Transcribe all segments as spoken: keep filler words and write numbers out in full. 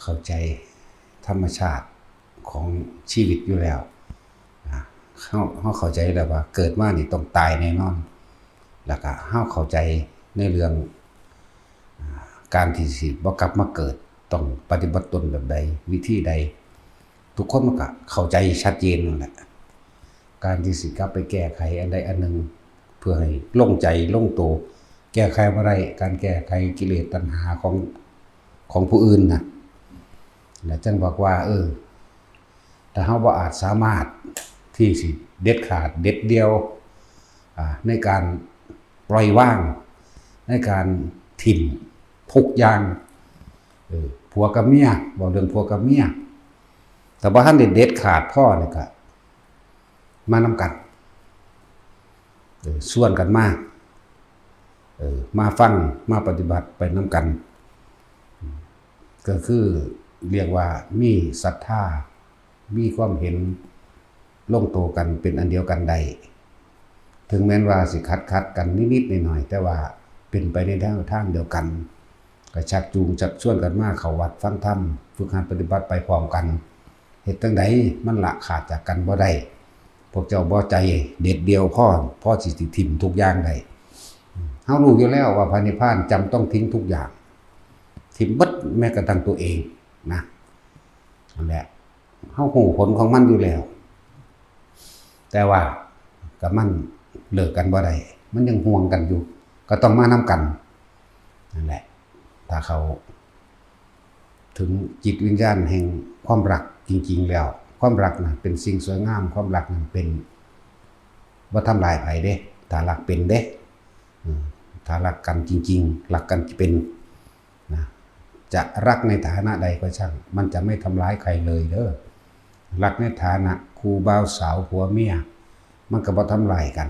เข้าใจธรรมชาติของชีวิตอยู่แล้ว อ่า เฮา เฮาเข้าใจแล้วว่าเกิดมานี่ต้องตายแน่นอน แล้วก็เฮาเข้าใจในเรื่อง อ่า การที่สิบ่กลับมาเกิด ต้องปฏิบัติตนแบบใด วิธีใด ทุกคนมันก็เข้าใจชัดเจนนั่นแหละ การที่สิกลับไปแก้ไขอันใดอันหนึ่ง เพื่อให้ลงใจลงโต แก้ไขบ่ได้ การแก้ไขกิเลสตัณหาของ ของผู้อื่นนะ แล้วจั่งบอกว่า เออ ถ้าเฮาบ่อาจสามารถที่สิเด็ดขาดเด็ดเดี่ยว อ่า ในการปล่อยวาง ในการถิ่มทุกอย่าง เออ ผัวกับเมีย เว้าเรื่องผัวกับเมีย แต่บ่ทันได้เด็ดขาดพอนี่ก็มานำกัน เออ ชวนกันมา เออ มาฟัง มาปฏิบัติไปนำกัน ก็คือเรียกว่ามีศรัทธา มีความเห็นลงโตกันเป็นอันเดียวกันได้ ถึงแม้นว่าสิขัดขัดกันนิดๆหน่อยๆ แต่ว่าเป็นไปในทาง ทางเดียวกัน ก็ชักจูงชักชวนกันมาเข้าวัดฟังธรรม ฝึกหัดปฏิบัติไปพร้อมกัน เฮ็ดจั่งใดมันละขาดจากกันบ่ได้ พวกเจ้าบ่ใจเด็ดเดี่ยวพอ พอสิถิ่มทุกอย่างได้ เฮารู้อยู่แล้วว่าพระนิพพานจำต้องทิ้งทุกอย่าง ถิ่มเบิดแม้กระทั่งตัวเองนะ นั่นแหละ เฮาฮู้ผลของมันอยู่แล้ว แต่ว่ากับมันเลิกกันบ่ได้ มันยังห่วงกันอยู่ ก็ต้องมานำกัน นั่นแหละ ถ้าเขาถึงจิตวิญญาณแห่งความรักจริงๆแล้ว ความรักน่ะเป็นสิ่งสวยงาม ความรักน่ะเป็น บ่ทำลายไผเด้ ถ้ารักเป็นเด้ อืม ถ้ารักกันจริงๆ รักกันเป็นนะ จะรักในฐานะใดก็ช่าง มันจะไม่ทำร้ายใครเลยเด้อ รักในฐานะคู่บ่าวสาวผัวเมีย มันก็บ่ทำลายกัน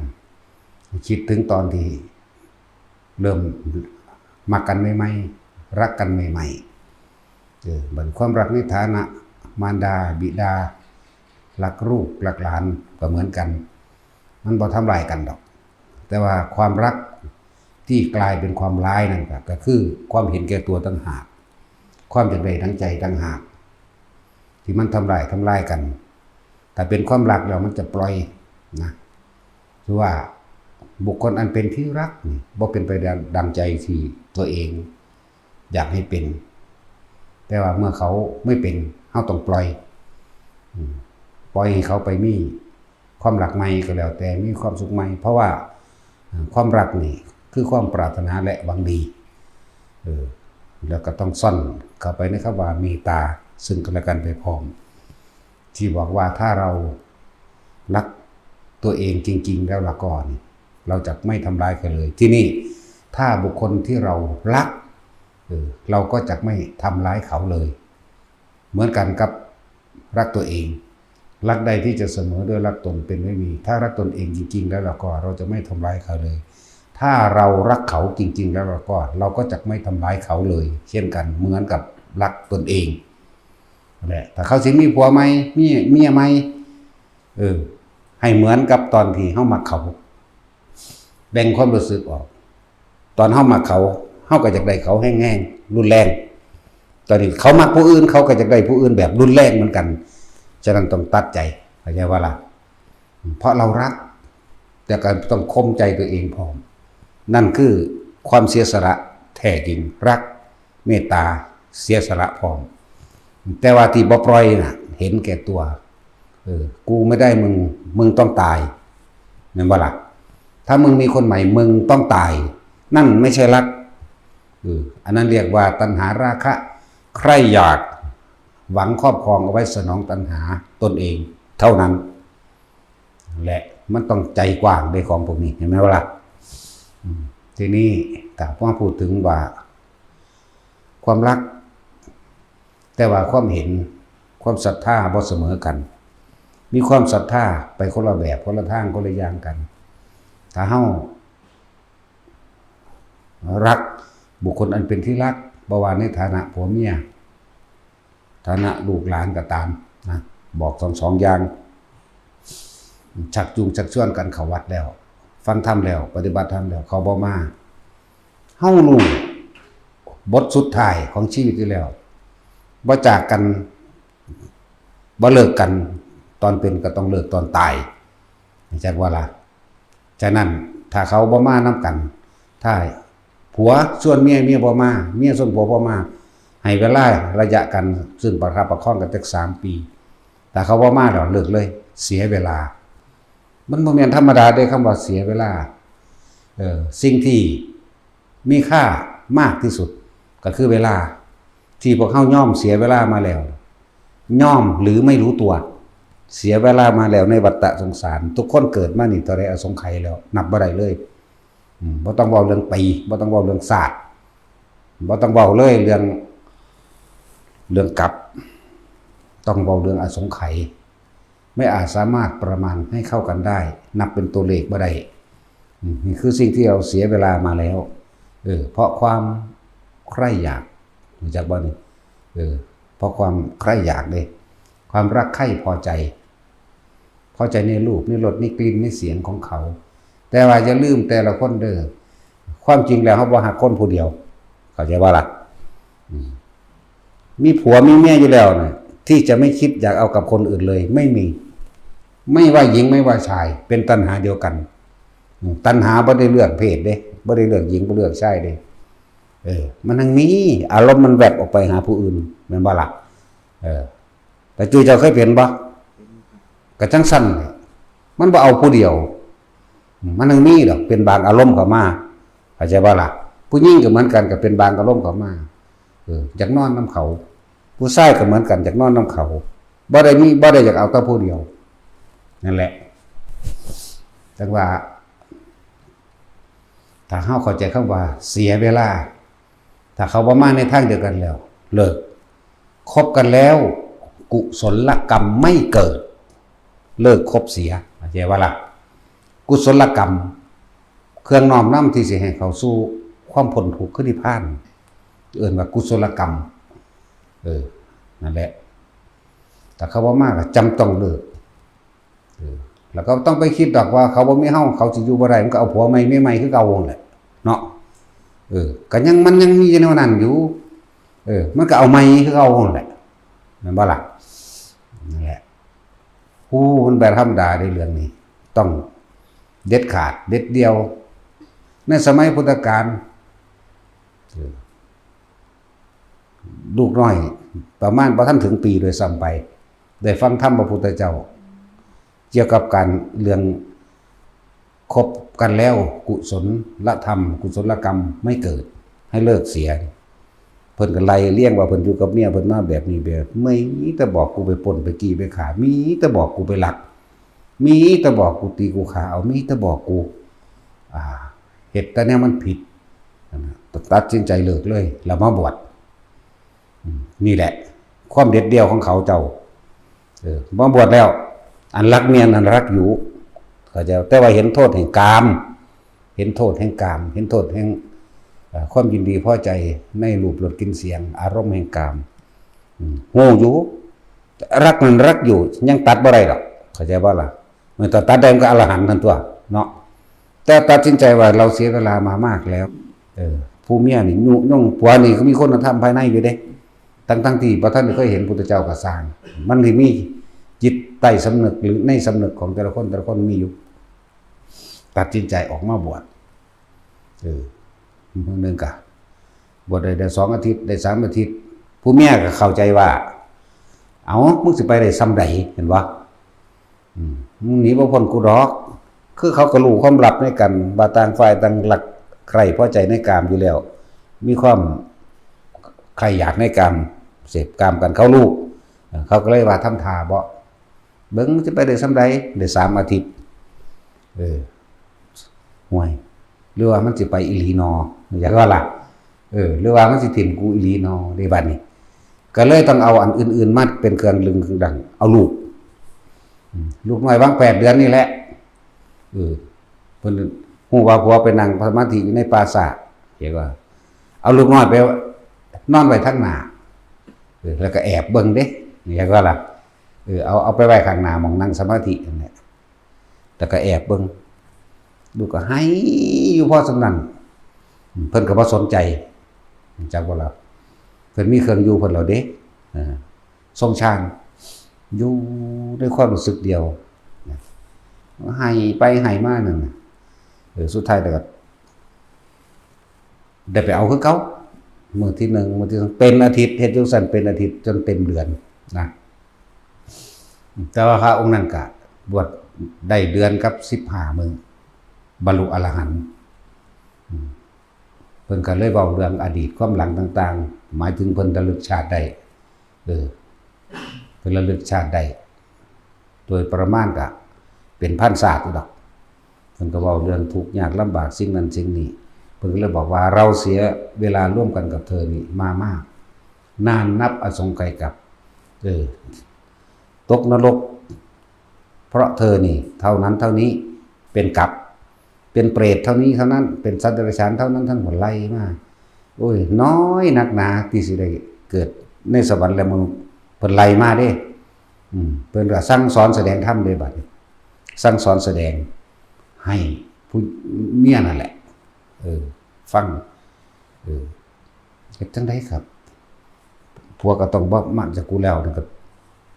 คิดถึงตอนที่เริ่มมักกันใหม่ๆ รักกันใหม่ๆ เออ บัดความรักในฐานะมารดาบิดา รักลูกรักหลานก็เหมือนกัน มันบ่ทำลายกันดอก แต่ว่าความรักที่กลายเป็นความร้ายนั่นก็ ก็คือความเห็นแก่ตัวต่างหาก ความอยากได้ดังใจต่างหาก ที่มันทำลาย ทำลายกัน ถ้าเป็นความรักแล้วมันจะปล่อยนะ คือว่าบุคคลอันเป็นที่รักนี่บ่เป็นไปดัง ดังใจที่ตัวเองอยากให้เป็น แต่ว่าเมื่อเขาไม่เป็น เฮาต้องปล่อย อืม ปล่อยให้เขาไปมีความรักใหม่ก็แล้วแต่ มีความสุขใหม่ เพราะว่า อ่า ความรักนี่คือความปรารถนาและหวังดี เออ แล้วก็ต้องซ่อนเข้าไปในคำว่าเมตตาซึ่งกันและกันไปพร้อม ที่บอกว่าถ้าเรารักตัวเองจริงๆแล้วละก็นี่ เราจะไม่ทำร้ายใครเลย ทีนี้ถ้าบุคคลที่เรารัก เออ เราก็จะไม่ทำร้ายเขาเลย เหมือนกันกับรักตัวเอง รักใดที่จะเสมอด้วยรักตนเป็นไม่มี ถ้ารักตนเองจริงๆแล้วละก็ เราจะไม่ทำร้ายเขาเลย ถ้าเรารักเขาจริงๆแล้วละก็ เราก็จะไม่ทำร้ายเขาเลย เช่นกัน เหมือนกับรักตนเอง นั่นแหละ ถ้าเขาสิมีผัวใหม่ มีเมียใหม่ เออ ให้เหมือนกับตอนที่เฮามักเขา แบ่งความรู้สึกออก ตอนเฮามักเขา เฮาก็อยากได้เขาแฮงๆ รุนแรง ตอนนี้เขามักผู้อื่น เขาก็อยากได้ผู้อื่นแบบรุนแรงเหมือนกัน ฉะนั้นต้องตัดใจ เข้าใจบ่ล่ะ เพราะเรารัก แต่ก็ต้องข่มใจตัวเองพร้อม นั่นคือความเสียสละแท้จริง รัก เมตตา เสียสละพร้อม แต่ว่าที่บ่ปล่อยน่ะ เห็นแก่ตัว เออ กูไม่ได้มึง มึงต้องตาย แม่นบ่ล่ะ ถ้ามึงมีคนใหม่ มึงต้องตาย นั่นไม่ใช่รัก เออ อันนั้นเรียกว่าตัณหาราคะ ใคร่อยาก หวังครอบครองเอาไว้สนองตัณหาตนเองเท่านั้นแหละ มันต้องใจกว้างในของพวกนี้ เห็นไหมวะล่ะ อืม ทีนี้ถ้าพอพูดถึงว่า ความรัก แต่ว่าความเห็น ความศรัทธาบ่เสมอกัน มีความศรัทธาไปคนละแบบ คนละทาง คนละอย่างกัน ถ้าเฮารักบุคคลอันเป็นที่รัก บ่ว่าในฐานะผัวเมีย ฐานะลูกหลานก็ตามนะ บอกทั้งสองอย่าง ชักจูงชักชวนกันเข้าวัดแล้ว ฟังธรรมแล้ว ปฏิบัติธรรมแล้ว เขาบ่มา เฮารู้บทสุดท้ายของชีวิตอยู่แล้ว บ่จากกัน บ่เลิกกัน ตอนเป็นก็ต้องเลิกตอนตาย จักว่าล่ะ ฉะนั้นถ้าเขาบ่มานำกัน ถ้าผัวชวนเมีย เมียบ่มา เมียชวนผัวบ่มา ให้เวลาระยะกัน ซึ่งประคับประคองกันจักสามปี ถ้าเขาบ่มาแล้วเลิกเลย เสียเวลา มันบ่แม่นธรรมดาเด้ คำว่าเสียเวลา เออ สิ่งที่มีค่ามากที่สุดก็คือเวลา ที่พวกเฮายอมเสียเวลามาแล้ว ยอมหรือไม่รู้ตัว เสียเวลามาแล้วในวัฏฏะสงสาร ทุกคนเกิดมานี่เท่าไรอสงไขยแล้ว นับบ่ได้เลย อืม บ่ต้องเว้าเรื่องปี บ่ต้องเว้าเรื่องชาติ บ่ต้องเว้าเลยเรื่อง เรื่องกลับ ต้องเว้าเรื่องอสงไขย ไม่อาจสามารถประมาณให้เข้ากันได้ นับเป็นตัวเลขบ่ได้ อืม นี่คือสิ่งที่เราเสียเวลามาแล้ว เออ เพราะความใคร่อยาก รู้จักบ่นี่ เออ เพราะความใคร่อยากเด้ ความรักใคร่พอใจ พอใจในรูป ในรส ในกลิ่น ในเสียงของเขา แต่ว่าอย่าลืมแต่ละคนเด้อ ความจริงแล้วเฮาบ่ฮักคนผู้เดียว เข้าใจบ่ล่ะ อืม มีผัวมีเมียอยู่แล้วน่ะ ที่จะไม่คิดอยากเอากับคนอื่นเลย ไม่มี ไม่ว่าหญิงไม่ว่าชาย เป็นตัณหาเดียวกัน อืม ตัณหาบ่ได้เลือกเพศเด้ บ่ได้เลือกหญิง บ่เลือกชายเด้ เออ มันยังมีอารมณ์มันแวบออกไปหาผู้อื่น แม่นบ่ล่ะ เออ แต่จุ้ยเจ้าเคยเป็นบ่ ก็จั่งซั่นแหละ มันบ่เอาผู้เดียว มันยังมีดอก เป็นบางอารมณ์เข้ามา เข้าใจบ่ล่ะ ผู้หญิงก็เหมือนกัน ก็เป็นบางอารมณ์เข้ามา เออ อยากนอนนำเขา ผู้ชายก็เหมือนกัน อยากนอนนำเขา บ่ได้มี บ่ได้อยากเอาแต่ผู้เดียว นั่นแหละ จั่งว่า ถ้าเฮาเข้าใจคำว่าเสียเวลา ถ้าเขาบ่มาในทางเดียวกันแล้ว เลิก คบกันแล้ว กุศลกรรมไม่เกิด เลิกคบเสีย เข้าใจบ่ล่ะ กุศลกรรม เครื่องน้อมนำที่สิให้เข้าสู่ความพ้นทุกข์คือนิพพาน เอิ้นว่ากุศลกรรม เออ นั่นแหละ ถ้าเขาบ่มาก็จำต้องเลิก เออ แล้วก็ต้องไปคิดดอกว่าเขาบ่มีเฮา เขาสิอยู่บ่ได้ มันก็เอาผัวใหม่เมียใหม่คือเก่านั่นแหละ เนาะ เออ ก็ยัง มันยังมีอยู่แนวนั้นอยู่ เออ มันก็เอาใหม่คือเก่านั่นแหละ แม่นบ่ล่ะ นั่นแหละ โอ้ มันบ่ธรรมดาเด้เรื่องนี้ ต้องเด็ดขาด เด็ดเดี่ยว ในสมัยพุทธกาล เออ ลูกน้อย ประมาณบ่ทันถึงปีด้วยซ้ำไป ได้ฟังธรรมพระพุทธเจ้า เกี่ยวกับการเรื่องคบกันแล้วกุศลธรรม กุศลกรรมไม่เกิด ให้เลิกเสีย เพิ่นก็ไล่เรียงว่าเพิ่นอยู่กับเมียเพิ่นมาแบบนี้แบบ มีแต่บอกกูไปปล้นไปจี้ไปฆ่า มีแต่บอกกูไปลัก มีแต่บอกกูตีกูฆ่าเอา มีแต่บอกกู อ่า เฮ็ดแต่แนวมันผิด ตัดสินใจเลิกเลย แล้วมาบวช อืม นี่แหละ ความเด็ดเดี่ยวของเขาเจ้า เออ มาบวชแล้ว อันรักเมียนั้นรักอยู่ เข้าใจ แต่ว่าเห็นโทษแห่งกาม เห็นโทษแห่งกาม เห็นโทษแห่ง เอ่อ ความยินดีพอใจในรูปรสกลิ่นเสียง อารมณ์แห่งกาม อืม ฮู้อยู่ รักนั้นรักอยู่ ยังตัดบ่ได้ดอก เข้าใจบ่ล่ะ มันตัดได้มันก็อรหันต์นั่นตัว เนาะ แต่ตัดสินใจว่าเราเสียเวลามามากแล้ว เออ ผู้เมียนี่ยุยงผัวนี่ก็มีคุณธรรมภายในอยู่เด้ ทั้งๆที่บ่ทันได้เคยเห็นพุทธเจ้าก็ซ่าง มันสิมีจิตใต้สำนึกหรือในสำนึกของแต่ละคน แต่ละคนมีอยู่ ตัดสินใจออกมาบวช เออ มื้อหนึ่งก็บวชได้ ได้สองอาทิตย์ ได้สามอาทิตย์ ผู้เมียก็เข้าใจว่า เอ้า มึงสิไปได้ส่ำใด เห็นบ่ อืม มึงหนีบ่พ้นกูดอก คือเขาก็รู้ความลับในกัน ว่าต่างฝ่ายต่างรักใคร่พอใจในกามอยู่แล้ว มีความใคร่อยากในกาม เสพกามกัน เขารู้ เออ เขาก็เลยว่าทำท่าบ่ เบิ่งสิไปได้ส่ำใด ได้สามอาทิตย์ เออ ห่วย หรือว่ามันสิไปอีหลีนอ อยากว่าล่ะ เออ หรือว่ามันสิถิ่มกูอีหลีนอ เด้บัดนี้ ก็เลยต้องเอาอันอื่นๆมาเป็นเครื่องดึงดัน เอาลูก อืม ลูกน้อยวังแปดเดือนนี่แหละ เออ เพิ่นฮู้ว่าผัวไปนั่งสมาธิอยู่ในป่าช้า เห็นว่า เอาลูกน้อยไปนอนไว้ทางหน้า เออ แล้วก็แอบเบิ่งเด้ เห็นว่าล่ะ เออ เอา เอาไปไว้ข้างหน้าหม่องนั่งสมาธินั่นแหละ แล้วก็แอบเบิ่ง ลูกก็ไห้อยู่พอส่ำนั้น เพิ่นก็บ่สนใจ จักบ่ล่ะ เพิ่นมีเครื่องอยู่เพิ่นแล้วเด้ เอ ทรงฌาน อยู่ในความรู้สึกเดียวนะ ให้ไปให้มานั่นน่ะ เออ สุดท้ายแล้วก็ได้ไปเอาคือเก่า มื้อที่หนึ่ง มื้อที่สอง เป็นอาทิตย์ เฮ็ดจั่งซั้นเป็นอาทิตย์จนเต็มเดือนนะ แต่ว่าพระองค์นั้นก็บวชได้เดือนกับสิบห้ามื้อ บรรลุอรหันต์ อืม เพิ่นก็เลยเว้าเรื่องอดีตความหลังต่างๆ หมายถึงเพิ่นระลึกชาติได้ เออ เพิ่นระลึกชาติได้ โดยประมาณก็เป็นพันชาติอยู่ดอก เพิ่นก็เว้าเรื่องทุกข์ยากลำบากสิ่งนั้นสิ่งนี้ เพิ่นก็เลยบอกว่า เราเสียเวลาร่วมกันกับเธอนี่มามาก นานนับอสงไขยกับ เออ ตกนรก เพราะเธอนี่ เท่านั้นเท่านี้ เป็นกับ เป็นเปรตเท่านี้เท่านั้น เป็นสัตว์เดรัจฉานเท่านั้น ท่านก็ไล่มา โอ้ย น้อยนักหนาที่สิได้เกิดในสวรรค์และมนุษย์ เพิ่นไล่มาเด้ อืม เพิ่นก็สั่งสอนแสดงธรรมเด้บัดนี้ สั่งสอนแสดงให้ผู้เมียนั่นแหละ เออ ฟัง เออ เฮ็ดจั่งใดครับ ผัวก็ต้องบ่มักจากกูแล้วนี่ก็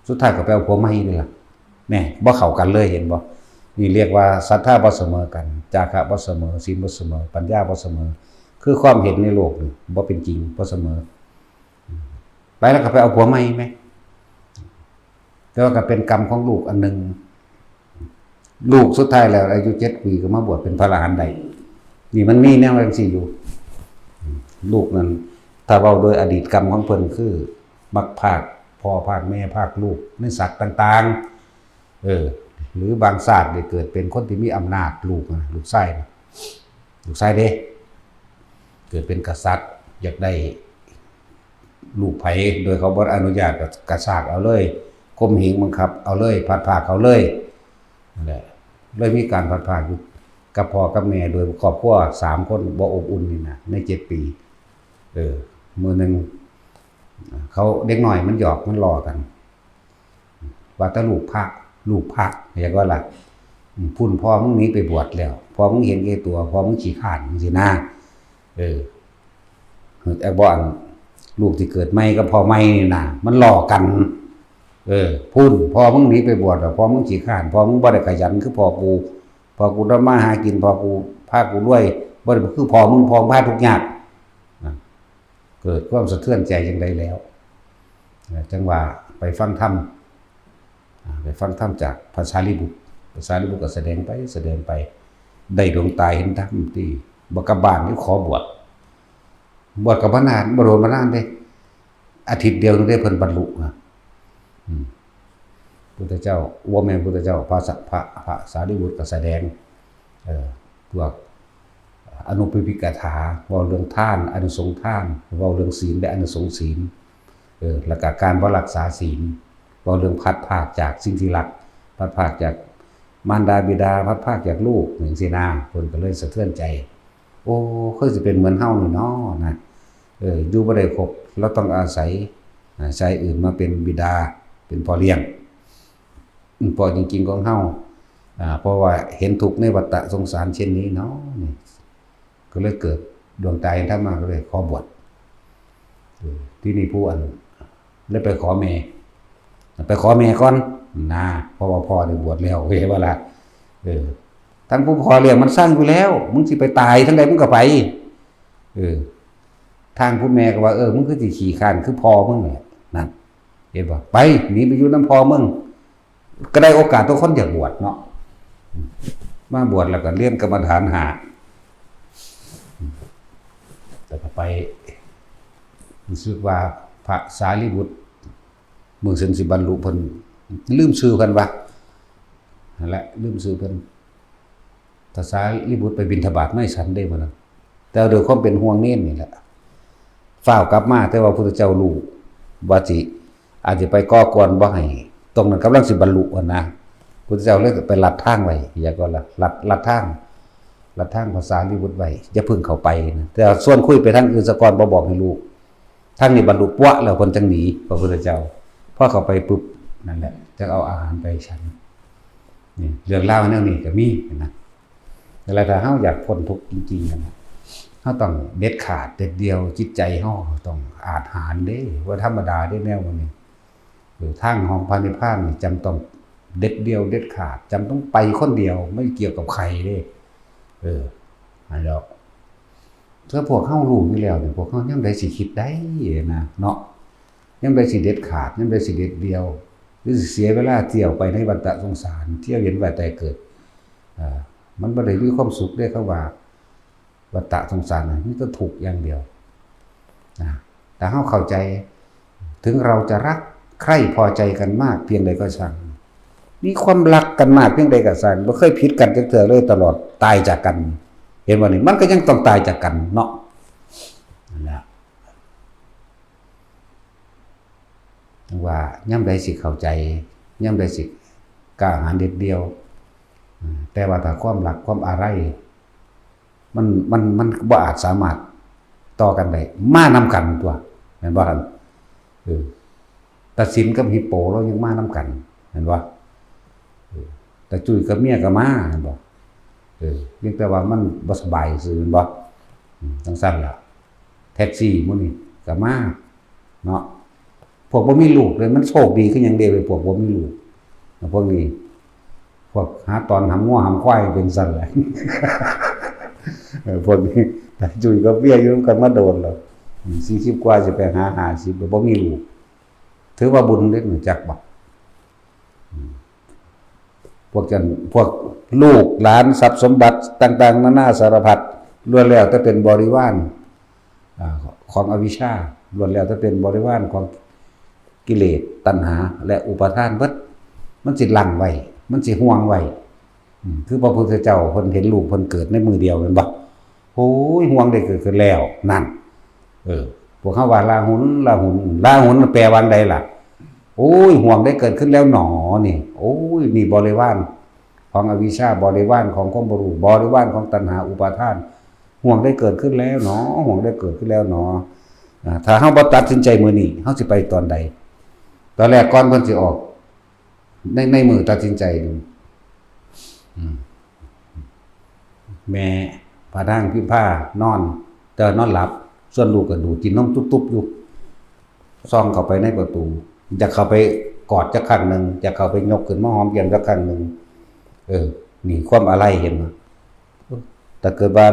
สุดท้ายก็ไปเอาผัวใหม่นี่ล่ะ แน่ บ่เข้ากันเลย เห็นบ่ นี่เรียกว่าศรัทธาบ่เสมอกัน จาคะบ่เสมอ ศีลบ่เสมอ ปัญญาบ่เสมอ คือความเห็นในโลกนี่บ่เป็นจริง บ่เสมอ ไปแล้วก็ไปเอาผัวใหม่แหม แต่ว่าก็เป็นกรรมของลูกอันหนึ่ง ลูกสุดท้ายแล้วอายุเจ็ดปีก็มาบวชเป็นพระอรหันต์ได้ นี่มันมีแนวจั่งซี้อยู่ ลูกนั้น ถ้าเว้าโดยอดีตกรรมของเพิ่นคือ มักพรากพ่อพรากแม่พรากลูกในสัตว์ต่างๆ เออ หรือบางชาติได้เกิดเป็นคนที่มีอำนาจ ลูกนะ ลูกชายนะ ลูกชายเด้ เกิดเป็นกษัตริย์ อยากได้ลูกไผ โดยเขาบ่อนุญาตก็กระชากเอาเลย ข่มเหงบังคับเอาเลย พลัดพรากเอาเลย นั่นแหละ เลยมีการพลัดพรากอยู่กับพ่อกับแม่ โดยครอบครัวสามคนบ่อบอุ่นนี่นะ ในเจ็ดปี เออ มื้อหนึ่ง เขา เด็กน้อยมันหยอกมันล้อกัน ว่าแต่ลูกพระ ลูกพระ เรียกว่าล่ะ อืม พุ้นพ่อมึงหนีไปบวชแล้ว พ่อมึงเห็นแก่ตัว พ่อมึงขี้คร้านจั่งซี้นะ เออ แอกบ่อัน ลูกที่เกิดใหม่กับพ่อใหม่นี่นะ มันล้อกัน เออ พุ้น พ่อมึงหนีไปบวชแล้ว พ่อมึงขี้คร้าน พ่อมึงบ่ได้ขยันคือพ่อกู พ่อกูทำมาหากิน พ่อกูพากูรวย บ่ได้คือพ่อมึง พ่อมึงพาทุกข์ยาก นะ เกิดความสะเทือนใจจั่งใดแล้ว นะ จั่งว่าไปฟังธรรม อ่า ไปฟังธรรมจากพระสารีบุตร พระสารีบุตรก็แสดงไป แสดงไป ได้ดวงตาเห็นธรรมที่ บ่กลับบ้าน นี่ขอบวช บวชก็บ่นาน บ่โดนบ่นานเด้ อาทิตย์เดียวนึงเด้เพิ่นบรรลุนะ อืม พุทธเจ้า บ่แม่นพุทธเจ้า พระสะ พระ พระสารีบุตรก็แสดง เอ่อ พวกอนุปปิกถา เว้าเรื่องทาน อานิสงส์ทาน เว้าเรื่องศีลและอานิสงส์ศีล เออ แล้วก็การบ่รักษาศีล เว้าเรื่องพลัดพรากจากสิ่งที่รัก พลัดพรากจากมารดาบิดา พลัดพรากจากลูก จั่งซี้นะ เพิ่นก็เลยสะเทือนใจ โอ้ คือสิเป็นเหมือนเฮานี่น้อนะ เออ อยู่บ่ได้ครบ เราต้องอาศัย อ่า ชายอื่นมาเป็นบิดา เป็นพ่อเลี้ยง อืม พ่อจริงๆของเฮา อ่า เพราะว่าเห็นทุกข์ในวัฏฏะสงสารเช่นนี้เนาะ นี่ ก็เลยเกิดดวงตาเห็นธรรมมา ก็เลยขอบวช เออ ที่นี่ผู้อัน เลยไปขอแม่ ไปขอแม่ก่อน นะ เพราะว่าพ่อได้บวชแล้ว เข้าใจบ่ล่ะ เออ ทั้งผู้พ่อเลี้ยงมันสั่งอยู่แล้ว มึงสิไปตายทางใดมึงก็ไป เออ ทางผู้แม่ก็ว่า เออ มึงคือสิขี้คร้านคือพ่อมึงแหละ นั่น เห็นบ่ ไป หนีไปอยู่นำพ่อมึง ก็ได้โอกาส ตัวคนอยากบวชเนาะ มาบวชแล้วก็เรียนกรรมฐานห้า แต่ก็ไป รู้สึกว่าพระสารีบุตร มื้อซึ่งสิบรรลุเพิ่น ลืมชื่อเพิ่นวะ นั่นแหละ ลืมชื่อเพิ่น พระสารีบุตรไปบิณฑบาตไม่ฉันได้มื้อนั้น แต่ด้วยความเป็นห่วงเณรนี่แหละ ฟ้าวกลับมา แต่ว่าพุทธเจ้ารู้ว่าสิ อาจจะไปก่อกวนบ่ให้ ตรงนั้นกำลังสิบรรลุหั่นนะ พุทธเจ้าเลยไปลัดทางไว้ อย่างก็ลัด ลัด ลัดทาง ลัดทางพระสารีบุตรไว้ อย่าเพิ่งเข้าไปนะ แต่ชวนคุยไปทางอื่นซะก่อน บ่บอกให้รู้ ทางนี้บรรลุปั๊วแล้ว เพิ่นจั่งหนี พระพุทธเจ้า พอเข้าไปปุ๊บ นั่นแหละ จั่งเอาอาหารไปฉัน นี่ เรื่องราวแนวนี้ก็มีนะ แต่ถ้าเฮาอยากพ้นทุกข์จริงๆนะ เฮาต้องเด็ดขาดเด็ดเดี่ยว จิตใจเฮาต้องอาจหาญเด้ บ่ธรรมดาเด้แนวนี้ เออ ทางของพระนิพพานนี่จำต้องเด็ดเดี่ยวเด็ดขาด จำต้องไปคนเดียว ไม่เกี่ยวกับใครเด้ เออ นั่นแหละ ถ้าพวกเฮารู้อยู่แล้วนี่ พวกเฮายามใดสิคิดได้นะ เนาะ ยามใดสิเด็ดขาด ยามใดสิเด็ดเดี่ยว หรือสิเสียเวลาเที่ยวไปในวัฏสงสาร เที่ยวเวียนว่ายตายเกิด อ่า มันบ่ได้มีความสุขเด้ คำว่าวัฏสงสารน่ะ มีแต่ทุกข์อย่างเดียว นะ ถ้าเฮาเข้าใจ ถึงเราจะรักใคร่พอใจกันมากเพียงใดก็ช่าง มีความรักกันมากเพียงใดก็ช่าง บ่เคยผิดกันจักเทื่อเลย ตลอดตายจากกัน เห็นบ่นี่ มันก็ยังต้องตายจากกันเนาะ นั่นแหละ ว่า ยามใดสิเข้าใจ ยามใดสิกล้าหาญเด็ดเดี่ยว อืม แต่ว่าถ้าความรัก ความอาลัย มัน มัน มันบ่อาจสามารถต่อกันได้ มานำกันตั๊ว แม่นบ่หั่น เออ ตัดสินกับฮิปโปลาวยังมานำกัน แม่นบ่ เออ ตาจุ้ยกับเมียก็มา แม่นบ่ เออ เพียงแต่ว่ามันบ่สบายซื่อ แม่นบ่ อืม จั่งซั้นล่ะ แท็กซี่หมู่นี้ก็มา เนาะ พวกบ่มีลูกเลย มันโชคดีคือหยังเด้ พวกบ่มีลูก พวกนี้ พวกหาตอนหำงัวหำควายเป็นซั้นแหละ เออ พวกนี้ ตาจุ้ยกับเมียอยู่นำกันมาโดนแล้ว อืม สี่สิบกว่าสิไปหาห้าสิบแล้วบ่มีลูก ถือว่าบุญเด้ รู้จักบ่ อืม พวกจั่น พวกลูกหลานทรัพย์สมบัติต่างๆนานาสารพัด ล้วนแล้วแต่เป็นบริวาร อ่า ของอวิชชา ล้วนแล้วแต่เป็นบริวารของกิเลส ตัณหา และอุปาทานเบิด มันสิลังไว้ มันสิห่วงไว้ อืม คือพระพุทธเจ้าเพิ่นเห็นลูกเพิ่นเกิดในมื้อเดียว แม่นบ่ โอ้ย ห่วงได้เกิดขึ้นแล้ว นั่น เออ พวกเฮาว่าลาหุน ลาหุน ลาหุนแปลว่าใดล่ะ โอ้ย ห่วงได้เกิดขึ้นแล้วหนอ นี่ โอ้ย นี่บริวารของอวิชชา บริวารของความบ่รู้ บริวารของตัณหาอุปาทาน ห่วงได้เกิดขึ้นแล้วหนอ ห่วงได้เกิดขึ้นแล้วหนอ อ่า ถ้าเฮาบ่ตัดสินใจมื้อนี้ เฮาสิไปตอนใด ตอนแรกก่อนเพิ่นสิออก ใน ในมื้อตัดสินใจนี่ อืม แม่พระนางพิมพานอน แต่ว่านอนหลับ ส่วนลูกก็ดูดกินนมตุ๊บๆอยู่ ส่องเข้าไปในประตู อยากเข้าไปกอดจักครั้งหนึ่ง อยากเข้าไปยกขึ้นมาหอมแก้มจักครั้งหนึ่ง เออ นี่ความอาลัย เห็นบ่ ถ้าเกิดว่า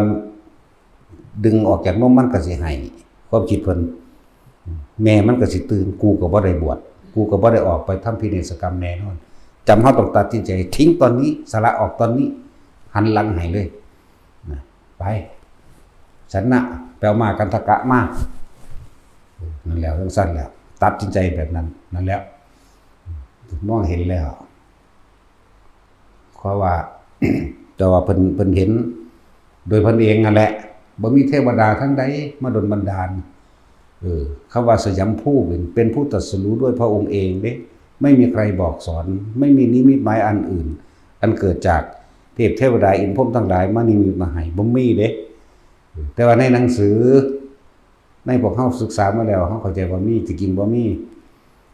ดึงออกจากนมมันก็สิไห้ ความคิดเพิ่น แม่มันก็สิตื่น กูก็บ่ได้บวช กูก็บ่ได้ออกไปทำพิเนศกรรมแน่นอน จำเฮาต้องตัดสินใจทิ้งตอนนี้ สละออกตอนนี้ หันหลังให้เลย นะ ไป ชนะ แปลว่ามากันทกะมา นั่นแหละ จั่งซั้นแหละ ตัดสินใจแบบนั้น นั่นแหละ มองเห็นแล้ว เพราะว่า แต่ว่าเพิ่น เพิ่นเห็นโดยเพิ่นเองนั่นแหละ บ่มีเทวดาทางใดมาดลบันดาล เออ คำว่าสยามภูเป็น เป็นผู้ตรัสรู้ด้วยพระองค์เองเด้ ไม่มีใครบอกสอน ไม่มีนิมิตหมายอันอื่น อันเกิดจากเทพเทวดาอินทร์พรหมทั้งหลายมานิมิตมาให้ บ่มีเด้ แต่ว่าในหนังสือ ในพวกเฮาศึกษามาแล้ว เฮาเข้าใจว่ามี ที่จริงบ่มี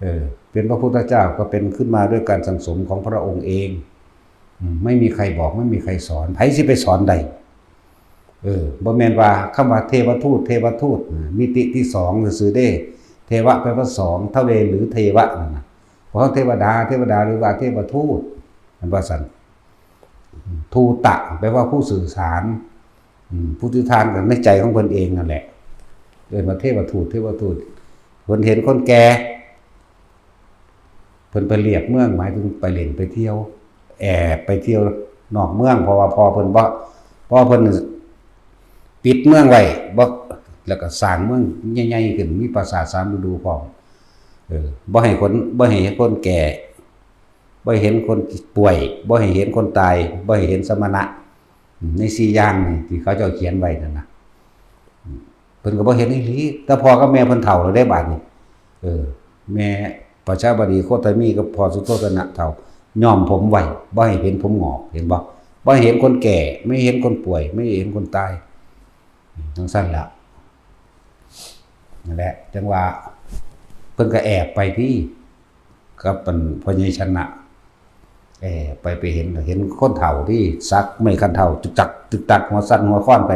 เออ เป็นพระพุทธเจ้าก็เป็นขึ้นมาด้วยการสั่งสมของพระองค์เอง อืม ไม่มีใครบอก ไม่มีใครสอน ไผสิไปสอนได้ เออ บ่แม่นว่าคำว่าเทวทูต เทวทูต นะ มิติที่สองซื่อๆเด้ เทวะแปลว่าสอง ทเว หรือเทวะนั่นน่ะ เพราะเทวดา เทวดา หรือว่าเทวทูต มันว่าซั่น ทูตะ แปลว่าผู้สื่อสาร อืม ผู้สื่อสารกันในใจของเพิ่นเองนั่นแหละ เอิ้นว่าเทวทูต เทวทูต เพิ่นเห็นคนแก่ เพิ่นไปเลียบเมือง หมายถึงไปเล่นไปเที่ยว แอบไปเที่ยวนอกเมือง เพราะว่าพ่อเพิ่นบ่ พ่อเพิ่นปิดเมืองไว้ บ่ แล้วก็สร้างเมืองใหญ่ๆขึ้น มีปราสาทสามฤดูพร้อม เออ บ่ให้คน บ่ให้คนแก่ บ่ให้เห็นคนป่วย บ่ให้เห็นคนตาย บ่ให้เห็นสมณะ ในสี่อย่างนี่ที่เขาเจ้าเขียนไว้นั่นน่ะ เพิ่นก็บ่เห็นอีหลี แต่พ่อกับแม่เพิ่นเฒ่าแล้วเด้บาดนี้ เออ แม่ประชาบดีโคตมีกับพ่อสุโธทนะเฒ่า ย้อมผมไว้ บ่ให้เห็นผมหงอก เห็นบ่ บ่ให้เห็นคนแก่ ไม่ให้เห็นคนป่วย ไม่ให้เห็นคนตาย จั่งซั้นล่ะ นั่นแหละ จั่งว่า เพิ่นก็แอบไปที่ กับอันพ่อใหญ่ชนะ แอบไป ไปเห็น เห็นคนเฒ่าที่สักไม้คันเฒ่า จึกจัก จึกจัก หัวสั่นหัวคลอนไป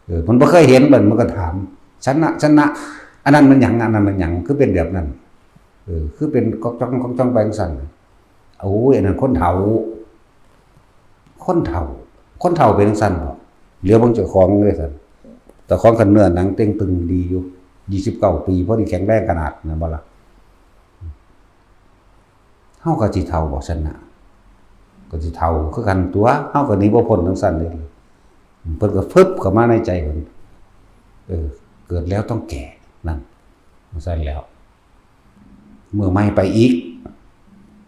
เออ มันบ่เคยเห็น มัน มันก็ถาม ชนะ ชนะ อันนั้นมันหยัง อันนั้นมันหยัง คือเป็นแบบนั้น เออ คือเป็นก๊อกจ้องก๊อกจ้องไปจั่งซั้น โอ้ย อันนั้นคนเฒ่า คนเฒ่า คนเฒ่าเป็นจั่งซั้นบ่ เหลียวเบิ่งเจ้าของเลยซั่น เจ้าของก็เนื้อหนังเต่งตึงดีอยู่ ยี่สิบเก้าปี พอดีแข็งแรงขนาดนั้นบ่ล่ะ เฮาก็สิเฒ่าบ่ซั่นน่ะ ก็สิเฒ่าคือกันตั๊ว เฮาก็หนีบ่พ้นจั่งซั้นเด้ เพิ่นก็ฟึบเข้ามาในใจเพิ่น เออ เกิดแล้วต้องแก่ นั่น จั่งซั้นแล้ว มื้อใหม่ไปอีก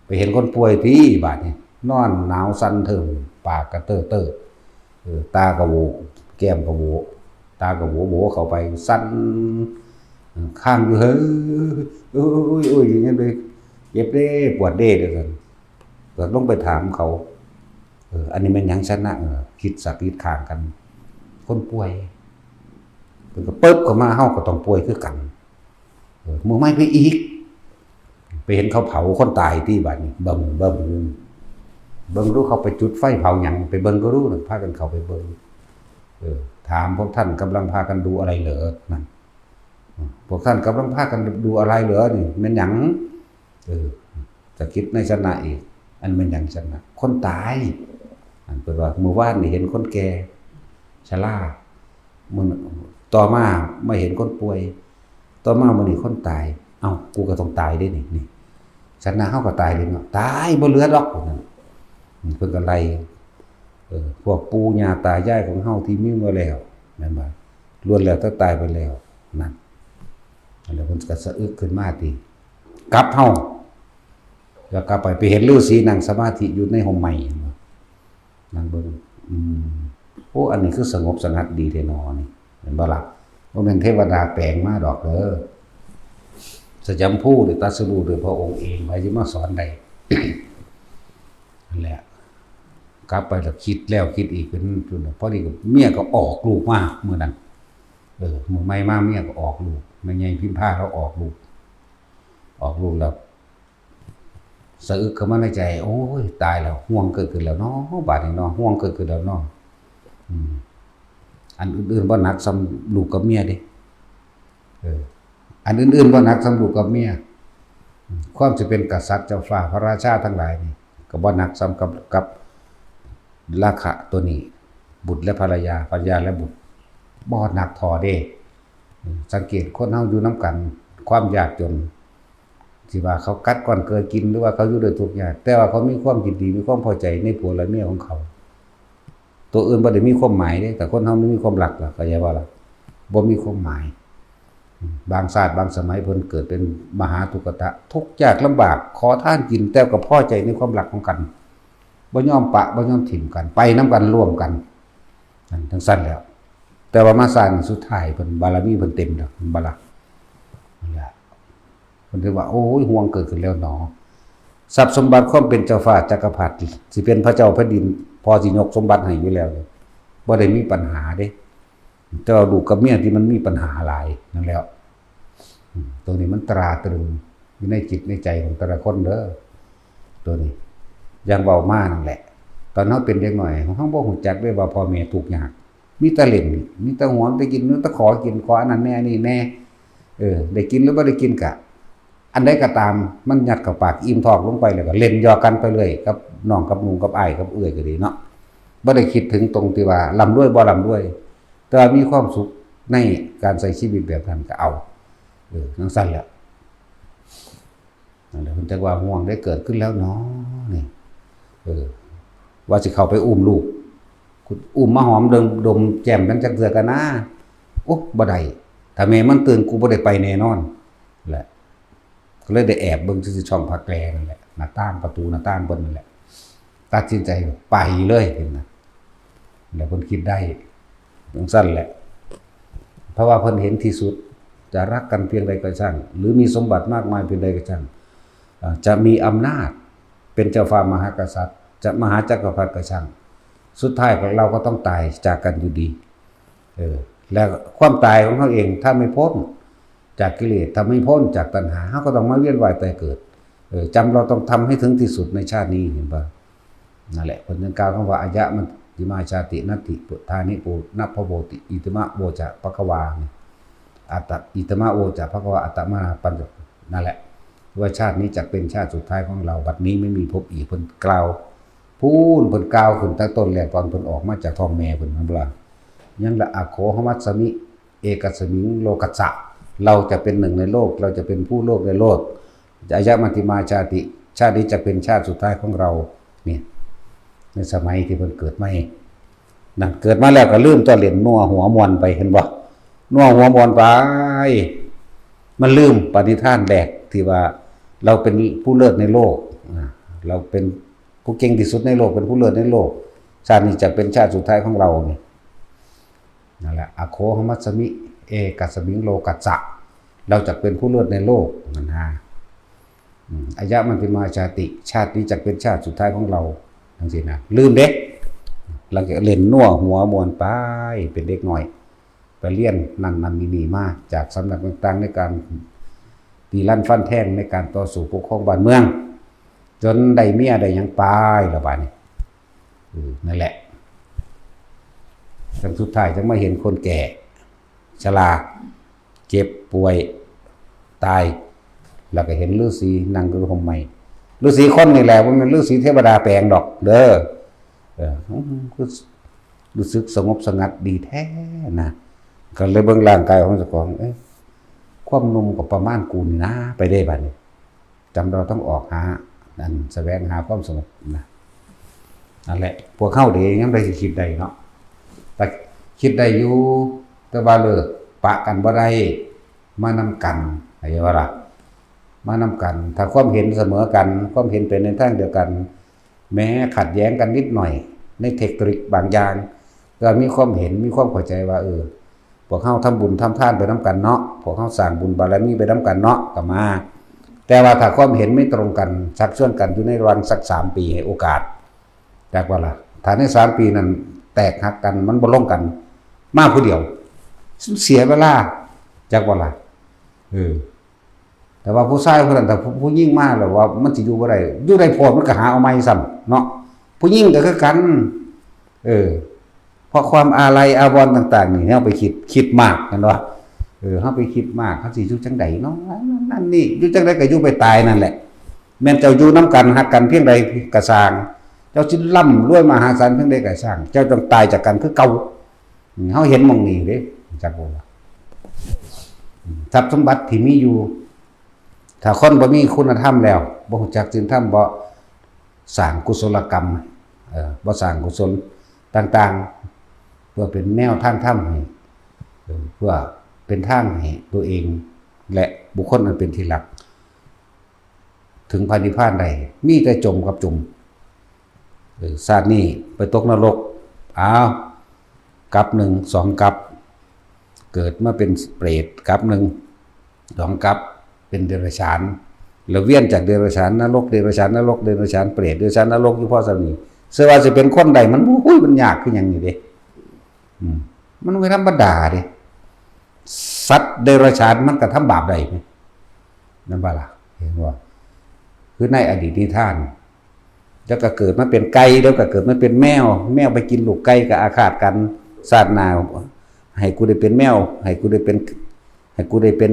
ไปเห็นคนป่วยติบาดนี้ นอนหนาวสั่นเทิ่ม ปากกะเต้อๆ เออ ตากะโหว แก้มกะโหว ตากะโหวๆ เข้าไปสั่น เออ คางอยู่ เฮ้ย โอ๊ย โอ๊ย อยู่อย่างนั้นเลย เจ็บเด้ ปวดเด้ ว่าซั่น ก็ลงไปถามเขา เออ อันนี้แม่นหยังซั่นนะ เออ คิดสักคิดข้างกัน คนป่วย เพิ่นก็ปึ๊บเข้ามา เฮาก็ต้องป่วยคือกัน เออ มื้อใหม่ไปอีก ไปเห็นเขาเผาคนตายติบาดนี้ เบิ่ง เบิ่ง เบิ่งดูเขาไปจุดไฟเผาหยัง ไปเบิ่งก็รู้นะ พากันเข้าไปเบิ่ง เออ ถามพวกท่านกำลังพากันดูอะไรเหรอ นั่น อืม พวกท่านกำลังพากันดูอะไรเหรอนี่ แม่นหยัง เออ สะกิดในชนะอีก อันแม่นหยังชนะ คนตาย อันเพิ่นว่า มื้อวานนี่เห็นคนแก่ ชรา มื้อ ต่อมามาเห็นคนป่วย ต่อมามื้อนี้คนตาย เอ้า กูก็ต้องตายเด้นี่ นี่ ชนะเฮาก็ตายเด้เนาะ ตายบ่เหลือดอก นั่น อืม เพิ่นก็ไล่ เออ พวกปู่ย่าตายายของเฮาที่มีมาแล้ว แม่นบ่ ล้วนแล้วแต่ตายไปแล้ว นั่น แล้วเพิ่นก็สะอึกขึ้นมาติ กลับเฮา แล้วกลับไป ไปเห็นฤๅษีนั่งสมาธิอยู่ในฮ่มไม้ เห็นบ่ นั่งเบิ่ง อืม โอ้ อันนี้คือสงบสงัดดีแท้หนอนี่ เห็นบ่ล่ะ บ่แม่นเทวดาแปลงมาดอกเด้อ สยามภูนี่ตรัสรู้ด้วยพระองค์เอง ไผสิมาสอนได้ นั่นแหละ กลับไปแล้วคิดแล้วคิดอีกเป็น พอดีกับเมียก็ออกลูกมามื้อนั้น เออ มื้อใหม่มาเมียก็ออกลูก แม่ใหญ่พิมพาลาวออกลูก ออกลูกแล้ว สะอึกเข้ามาในใจ โอ้ย ตายแล้ว ห่วงเกิดขึ้นแล้วเนาะ บาดนี้เนาะ ห่วงเกิดขึ้นแล้วเนาะ อืม อันอื่นๆ บ่หนักส่ำลูกกับเมียเด้ เออ อันอื่นๆ บ่หนักส่ำลูกกับเมีย อืม ความสิเป็นกษัตริย์เจ้าฟ้าพระราชาทั้งหลายนี่ ก็บ่หนักส่ำกับ กับราคะตัวนี้ บุตรและภรรยา ภรรยาและบุตร บ่หนักเท่าเด้ อืม สังเกตคนเฮาอยู่นำกัน ความยากจน สิว่าเขากัดก้อนเกลือกิน หรือว่าเขาอยู่ด้วยทุกข์ยาก แต่ว่าเขามีความยินดี มีความพอใจในผัวและเมียของเขา ตัวอื่นบ่ได้มีความหมายเด้ แต่คนเฮามันมีความรักล่ะ เข้าใจบ่ล่ะ บ่มีความหมาย บางชาติบางสมัยเพิ่นเกิดเป็นมหาทุกขตะ ทุกข์ยากลำบาก ขอทานกิน แต่ก็พอใจในความรักของกัน บ่ยอมปะ บ่ยอมถิ่มกัน ไปนำกัน ร่วมกัน นั่นจั่งซั้นแหล้ว แต่ว่ามาชาตินี้สุดท้ายเพิ่นบารมีเพิ่นเต็มแล้ว เห็นบ่ล่ะ นั่นแหละ เพิ่นถือว่า โอ้ย ห่วงเกิดขึ้นแล้วหนอ ทรัพย์สมบัติความเป็นเจ้าฟ้าจักรพรรดิ สิเป็นพระเจ้าแผ่นดิน พ่อสิยกสมบัติให้อยู่แล้ว บ่ได้มีปัญหาเด้ แต่ว่าลูกกับเมียที่มันมีปัญหาหลายนั่นแหละ อืม ตรงนี้มันตราตรึงอยู่ในจิตในใจของแต่ละคนเด้อ ตัวนี้ อย่างเว้ามานั่นแหละ ตอนเฮาเป็นเด็กน้อย เฮาบ่ฮู้จักเด้ว่าพ่อแม่ทุกข์ยาก มีแต่เล่น มีแต่หวงแต่กิน มีแต่ขอกิน ขออันนั้นแหน่ อันนี้แหน่ เออ ได้กินหรือบ่ได้กินกะ อันใดก็ตาม มันยัดเข้าปาก อิ่มท้องลงไปแล้วก็เล่นหยอกกันไปเรื่อย กับน้องกับนุงกับอ้ายกับเอื้อยก็ดีเนาะ บ่ได้คิดถึงตรงที่ว่าร่ำรวยบ่ร่ำรวย แต่ว่ามีความสุขในการใช้ชีวิตแบบนั้นก็เอา เออ จั่งซั้นแหละ นั่นแหละ เพิ่นจักว่าห่วงได้เกิดขึ้นแล้วหนอ นี่ เออ ว่าสิเข้าไปอุ้มลูก อุ้มมาหอมดม ดมแก้มกันจักเทื่อกันนะ โอ๊ะ บ่ได้ ถ้าแม่มันตื่น กูบ่ได้ไปแน่นอน แหละ ก็เลยได้แอบเบิ่งซื่อๆ ช่องผ้าแกรนั่นแหละ หน้าต่าง ประตูหน้าต่างเพิ่นนั่นแหละ ตัดสินใจไปเลย เห็นนะ แล้วเพิ่นคิดได้จั่งซั้นแหละ เพราะว่าเพิ่นเห็นที่สุด จะรักกันเพียงใดก็ช่าง หรือมีสมบัติมากมายเพียงใดก็ช่าง อ่า จะมีอำนาจเป็นเจ้าฟ้ามหากษัตริย์ จะมหาจักรพรรดิก็ช่าง สุดท้ายเราก็ต้องตายจากกันอยู่ดี เออ และความตายของเฮาเอง ถ้าไม่พ้นจากกิเลส ถ้าไม่พ้นจากตัณหา เฮาก็ต้องมาเวียนว่ายตายเกิด เออ จำเราต้องทำให้ถึงที่สุดในชาตินี้ เห็นปะ นั่นแหละ เพิ่นจึงกล่าวคำว่า อายะมัชฌิมาชาติ นัตถิพุทธานิปุนพโวติ อิติมะโวจะภะคะวา นี่ อัตตะ อิติมะโวจะภะคะวา อัตตะมะนาปัญจ นั่นแหละ ว่าชาตินี้จะเป็นชาติสุดท้ายของเรา บัดนี้ไม่มีพบอีก เพิ่นกล่าว พู้นเพิ่นกล่าวขึ้นตั้งต้นแรก ตอนเพิ่นออกมาจากท้องแม่เพิ่น นั่นบ่ล่ะ ยังละ อโขหมัสสมิ เอกัสมิง โลกัสสะ เราจะเป็นหนึ่งในโลก เราจะเป็นผู้โลกในโลก อายะมัตติมาชาติ ชาตินี้จะเป็นชาติสุดท้ายของเรา เนี่ย ในสมัยที่เพิ่นเกิดมา นั่น เกิดมาแล้วก็ลืมตัว เล่นนัวหัวม่วนไป เห็นบ่ นัวหัวม่วนไป มันลืมปณิธานแรกที่ว่าเราเป็นผู้เลิศในโลก อ่า เราเป็นผู้เก่งที่สุดในโลก เป็นผู้เลิศในโลก ชาตินี้จะเป็นชาติสุดท้ายของเราเนี่ย นั่นแหละ อโขหมัสสมิ เอกัสมิง โลกัสสะ เราจะเป็นผู้เลิศในโลก นั่นนะ อืม อายะมัตติมาชาติ ชาตินี้จะเป็นชาติสุดท้ายของเรา จังซี่นะ ลืมเด้ หลังจากเล่นนัวหัวม่วนไป เป็นเด็กน้อย ไปเรียนนั่นนั่นนี่นี่มา จากสำนักต่างๆ ในการตีลันฟันแทง ในการต่อสู้ปกครองบ้านเมือง จนได้เมียได้หยังไปแล้วบาดนี้ เออ นั่นแหละ จนสุดท้ายจังมาเห็นคนแก่ ชรา เจ็บป่วย ตาย แล้วก็เห็นฤๅษีนั่งอยู่ห่มไม้ ฤๅษีคนนี่แหละ บ่แม่นฤๅษีเทวดาแปลงดอกเด้อ เออ อืม คือรู้สึกสงบสงัดดีแท้นะ ก็เลยเบิ่งร่างกายของเจ้าของ เอ๊ะ ความหนุ่มก็ประมาณกูนี่นะ ไปได้บัดนี้ จำเราต้องออกหา นั่น แสวงหาความสงบนะ นั่นแหละ พวกเฮาเด้ ยังได้สิคิดได้เนาะ แต่คิดได้อยู่ แต่ว่าเลิก ปะกันบ่ได้ มานำกัน เข้าใจบ่ล่ะ มานำกัน ถ้าความเห็นเสมอกัน ความเห็นเป็นในทางเดียวกัน แม้ขัดแย้งกันนิดหน่อย ในเทคนิคบางอย่าง ก็มีความเห็น มีความเข้าใจว่า เออ พวกเฮาทำบุญทำทานไปนำกันเนาะ พวกเฮาสร้างบุญบารมีไปนำกันเนาะ ก็มา แต่ว่าถ้าความเห็นไม่ตรงกัน ชักชวนกันอยู่ในระหว่างสักสามปี ให้โอกาส จักบ่ล่ะ ถ้าในสามปีนั้นแตกหักกัน มันบ่ลงกัน มาผู้เดียว เสียเวลา จักบ่ล่ะ เออ แต่ว่าผู้ชายผู้นั้น ถ้าผู้ ผู้หญิงมาแล้วว่ามันสิอยู่บ่ได้ อยู่ได้โพดมันก็หาเอาใหม่ซ้ำเนาะ ผู้หญิงก็คือกัน เออ เพราะความอาลัยอาวรณ์ต่างๆ นี่ เฮาไปคิด คิดมาก แม่นบ่ เออ เฮาไปคิดมาก เฮาสิอยู่จั่งใดเนาะ นั่นนี่ อยู่จั่งใดก็อยู่ไปตายนั่นแหละ แม่นเจ้าอยู่นำกัน ฮักกันเพียงใดก็ซ่าง เจ้าสิร่ำรวยมหาศาลเพียงใดก็ซ่าง เจ้าต้องตายจากกันคือเก่า อืม เฮาเห็นหม่องนี้เด้ จักบ่ว่า อืม ทรัพย์สมบัติที่มีอยู่ ถ้าคนบ่มีคุณธรรมแล้ว บ่รู้จักศีลธรรม บ่สร้างกุศลกรรม เอ่อ บ่สร้างกุศลต่างๆ เพื่อเป็นแนวทางธรรมให้ เอ่อ เพื่อเป็นทางให้ตัวเอง และบุคคลอันเป็นที่รัก ถึงพระนิพพานได้ มีแต่จมกับจม เออ ชาตินี้ไปตกนรก อ้าว กับหนึ่ง สองกับ เกิดมาเป็นเปรตกับหนึ่ง สองกับ เป็นเดรัจฉาน แล้วเวียนจากเดรัจฉานนรก เดรัจฉานนรก เดรัจฉานเปรต เดรัจฉานนรก อยู่พอส่ำนี้ เชื่อว่าสิเป็นคนได้ มัน อุ้ย มันยากคือหยังนี่เด้ อืม มันบ่ธรรมดาเด้ สัตว์เดรัจฉานมันก็ทำบาปได้นี่ นั่นบ่ล่ะ เห็นบ่ คือในอดีตนิทาน แล้วก็เกิดมาเป็นไก่ แล้วก็เกิดมาเป็นแมว แมวไปกินลูกไก่ก็อาฆาตกัน ชาติหน้าให้กูได้เป็นแมว ให้กูได้เป็น ให้กูได้เป็น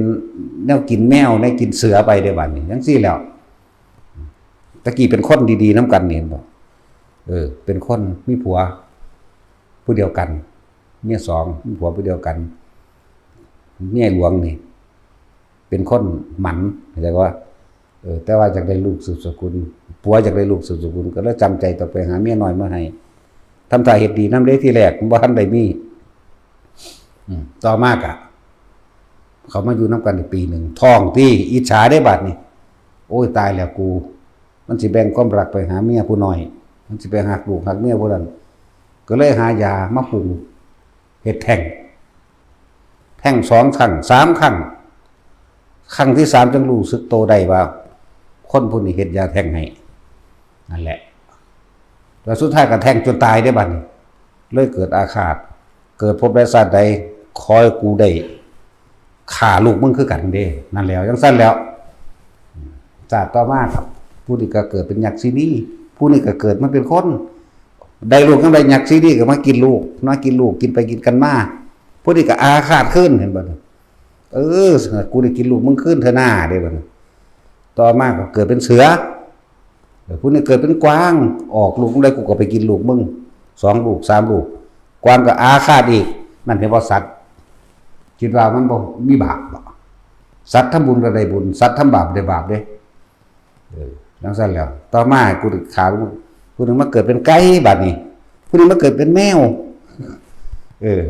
แนวกินแมว แนวกินเสือไปเด้อบัดนี้ จั่งซี้แหล้ว ตะกี้เป็นคนดีๆ นำกันนี่ เห็นบ่ เออ เป็นคนมีผัวผู้เดียวกัน เมียสอง มีผัวผู้เดียวกัน เมียหลวงนี่ เป็นคนหมัน เข้าใจบ่ เออ แต่ว่าอยากได้ลูกสืบสกุล ผัวอยากได้ลูกสืบสกุล ก็เลยจำใจต้องไปหาเมียน้อยมาให้ ทำท่าเฮ็ดดีนำเด้ ทีแรกบ่ทันได้มี อืม ต่อมาก็ เขามาอยู่นำกันได้ปีหนึ่ง ท้องติ อิจฉาเด้บัดนี้ โอ้ย ตายแล้วกู มันสิแบ่งความรักไปหาเมียผู้น้อย มันสิไปฮักลูกฮักเมียผู้นั้น ก็เลยหายามาปรุง เฮ็ดแท้ง แท้งสองครั้ง สามครั้ง ครั้งที่สามจึงรู้สึกโตได้ว่า คนผู้นี้เฮ็ดยาแท้งให้ นั่นแหละ แล้วสุดท้ายก็แท้งจนตายเด้บัดนี้ เลยเกิดอาฆาต เกิดภพใดชาติใด ขอให้กูได้ฆ่าลูกมึงคือกันเด้ นั่นแหล้ว จั่งซั้นแหล้ว ชาติต่อมาครับ ผู้นี้ก็เกิดเป็นยักษินี ผู้นี้ก็เกิดมาเป็นคน ได้ลูกจั่งใด ยักษินีก็มากินลูก มากินลูก กินไปกินกันมา ผู้นี้ก็อาฆาตคืน เห็นบ่ เออ กูได้กินลูกมึงคืนเทื่อหน้าเด้บัดนี้ ต่อมาก็เกิดเป็นเสือ เออ ผู้นี้เกิดเป็นกวาง ออกลูกได้กูก็ไปกินลูกมึง สองลูก สามลูก กวางก็อาฆาตอีก นั่นเห็นบ่สัตว์ คิดว่ามันบ่มีบาปบ่ สัตว์ทำบุญก็ได้บุญ สัตว์ทำบาปได้บาปเด้ เออ จั่งซั่นแหล้ว ต่อมากูขาผู้หนึ่งมาเกิดเป็นไก่ บัดนี้ ผู้หนึ่งมาเกิดเป็นแมว เออ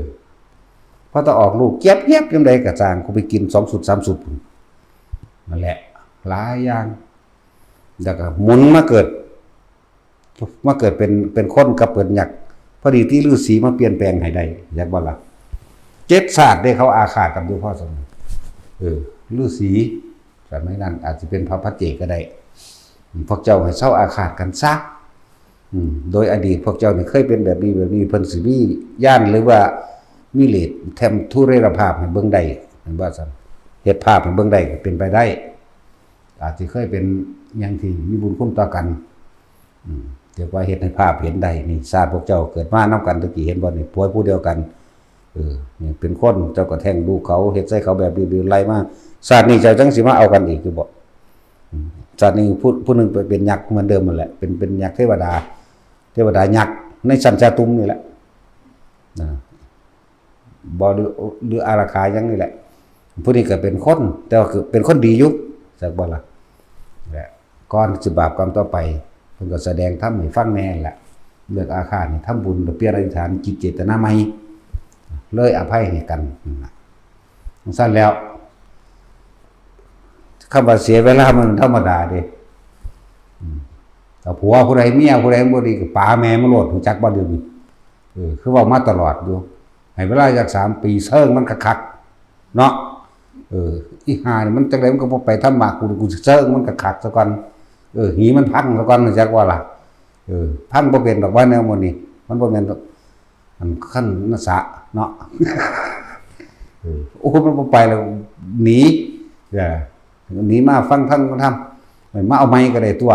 พอตะออกลูกเจี๊ยบเจี๊ยบยังไดกะจาง กูไปกินสองสุดสามสุด นั่นแหละ หลายอย่าง แล้วก็หมุนมาเกิด มาเกิดเป็น เป็นคนกับเป็นยักษ์ พอดีที่ฤาษีมาเปลี่ยนแปลงให้ได้ อยากบ่ล่ะ เจ็ดชาติได้เขาอาฆาตกันอยู่พ่อสม เออ ฤาษี สมัยนั้นอาจจะเป็นพระปัจเจกก็ได้ พวกเจ้าให้เซาอาฆาตกันซะ อืม โดยอดีตพวกเจ้านี่เคยเป็นแบบนี้แบบนี้ เพิ่นสิมีญาณหรือว่ามีฤทธิ์แถมทุเรศภาพให้เบิ่งได้ แม่นบ่ซั่น เฮ็ดภาพให้เบิ่งได้ก็เป็นไปได้ อาจสิเคยเป็นหยังที่มีบุญคุณต่อกัน อืม เรียกว่าเฮ็ดให้ภาพเห็นได้ นี่ชาติพวกเจ้าเกิดมานำกันตะกี้เห็นบ่นี่ ผัวผู้เดียวกัน เออ นี่เป็นคน เจ้าก็แท้งลูกเขา เฮ็ดใส่เขาแบบนี้ๆ ไล่มา ชาตินี้เจ้าจั่งสิมาเอากันอีกอยู่บ่ อืม ชาตินี้ผู้ ผู้หนึ่งไปเป็นยักษ์เหมือนเดิมนั่นแหละ เป็น เป็นยักษ์เทวดา เทวดายักษ์ในชั้นจาตุมนี่แหละ นะ บ่ หรือ หรืออารักขาหยังนี่แหละ ผู้นี้ก็เป็นคน แต่ว่าคือเป็นคนดีอยู่ จักบ่ล่ะ และก่อนสิบาปกรรมต่อไป เพิ่นก็แสดงธรรมให้ฟังแน่แหละ เลิกอาฆาตนี่ทำบุญ เปลี่ยนอธิษฐานจิตเจตนาใหม่ เลยอภัยให้กันนั่นล่ะ จั่งซั่นแล้ว คำว่าเสียเวลามันธรรมดาเด้ อืม ถ้าผัวผู้ใดเมียผู้ใดบ่ดีก็ป๋าแม่มันโลด รู้จักบ่เดี๋ยวนี้ เออ คือเว้ามาตลอดอยู่ ให้เวลาจักสามปีเซิงมันคักๆ เนาะ เออ อีห่านี่มันจั่งใดมันก็บ่ไปธรรมะ กู กูสิเซิงมันคักๆ ซะก่อน เออ หีมันพังซะก่อน รู้จักบ่ล่ะ เออ พังบ่เป็นดอกว่าแนวหมู่นี้ มันบ่แม่นดอก อันคันนะสะเนาะ เออ โอ้ มันบ่ไปแล้ว หนี เออ หนีมาฟังธรรม มาเอาไม้ก็ได้ตัว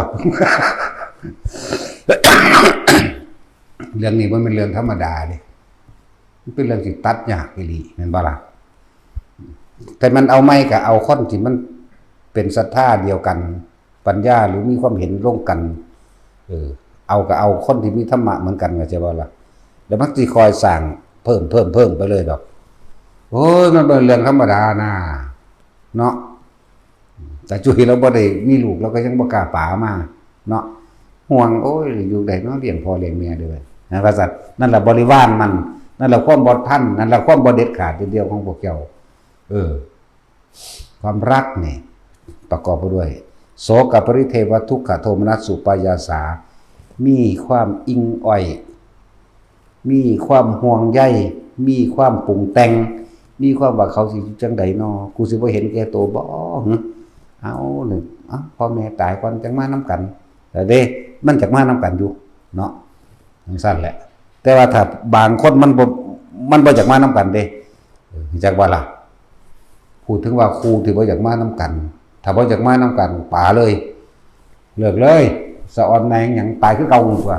เรื่องนี้มันเป็นเรื่องธรรมดาเลย มันเป็นเรื่องที่ตัดยากอีหลี แม่นบ่ล่ะ แต่มันเอาไม้ก็เอาคนที่มันเป็นศรัทธาเดียวกัน ปัญญาหรือมีความเห็นร่วมกัน เออ เอาก็เอาคนที่มีธรรมะเหมือนกัน เข้าใจบ่ล่ะ แล้วมันสิคอยสร้างเพิ่ม เพิ่ม เพิ่มไปเลยดอก โอ้ย มันเป็นเรื่องธรรมดานะ เนาะ แต่จุ้ยเราบ่ได้มีลูก เราก็ยังบ่กล้าป๋ามา เนาะ ห่วง โอ้ย อยู่ได้เนาะ เลี้ยงพ่อเลี้ยงแม่ด้วย นะ ว่าซั่น นั่นแหละบริวารมัน นั่นแหละความบ่ทัน นั่นแหละความบ่เด็ดขาดเดียวของพวกเจ้า เออ ความรักนี่ประกอบไปด้วย โสกปริเทวทุกขโทมนัสสุปายาสา มีความอิงอ้อย มีความห่วงใย มีความปรุงแต่ง มีความว่าเขาสิอยู่จั่งใดน้อ กูสิบ่เห็นแก่ตัวบ่ หึ เอาเนี่ย เอ้า พ่อแม่ตายก่อนจั่งมานำกัน แต่เด้ มันจักมานำกันอยู่ เนาะ จั่งซั่นแหละ แต่ว่าถ้าบางคนมันบ่ มันบ่อยากมานำกันเด้ เออ จักว่าล่ะ พูดถึงว่าคู่ที่บ่อยากมานำกัน ถ้าบ่อยากมานำกัน ป๋าเลย เลิกเลย สะออนแมงหยัง ตายคือเก่าตัว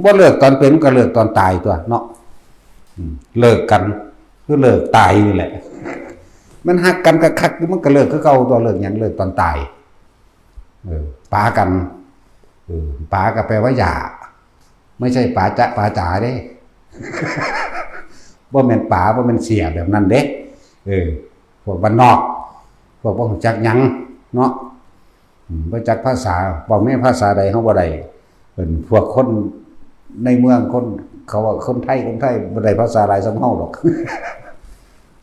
บ่เลิกตอนเป็นก็เลิกตอนตายตัวเนาะ อืม เลิกกัน คือเลิกตายนี่แหละ มันฮักกันคักๆ มันก็เลิกคือเก่าตัว เลิกหยัง เลิกตอนตาย เออ ป๋ากัน เออ ป๋าก็แปลว่าอย่า ไม่ใช่ป๋าจ๊ะป๋าจ๋าเด้ บ่แม่นป๋า บ่แม่นเสี่ยแบบนั้นเด้ เออ พวกบ้านนอก พวกบ่รู้จักหยังเนาะ อืม บ่จักภาษา เว้าในภาษาใดเฮาบ่ได้ เป็นพวกคนในเมือง คน เขาว่าคนไทย คนไทยบ่ได้ภาษาหลายส่ำเฮาดอก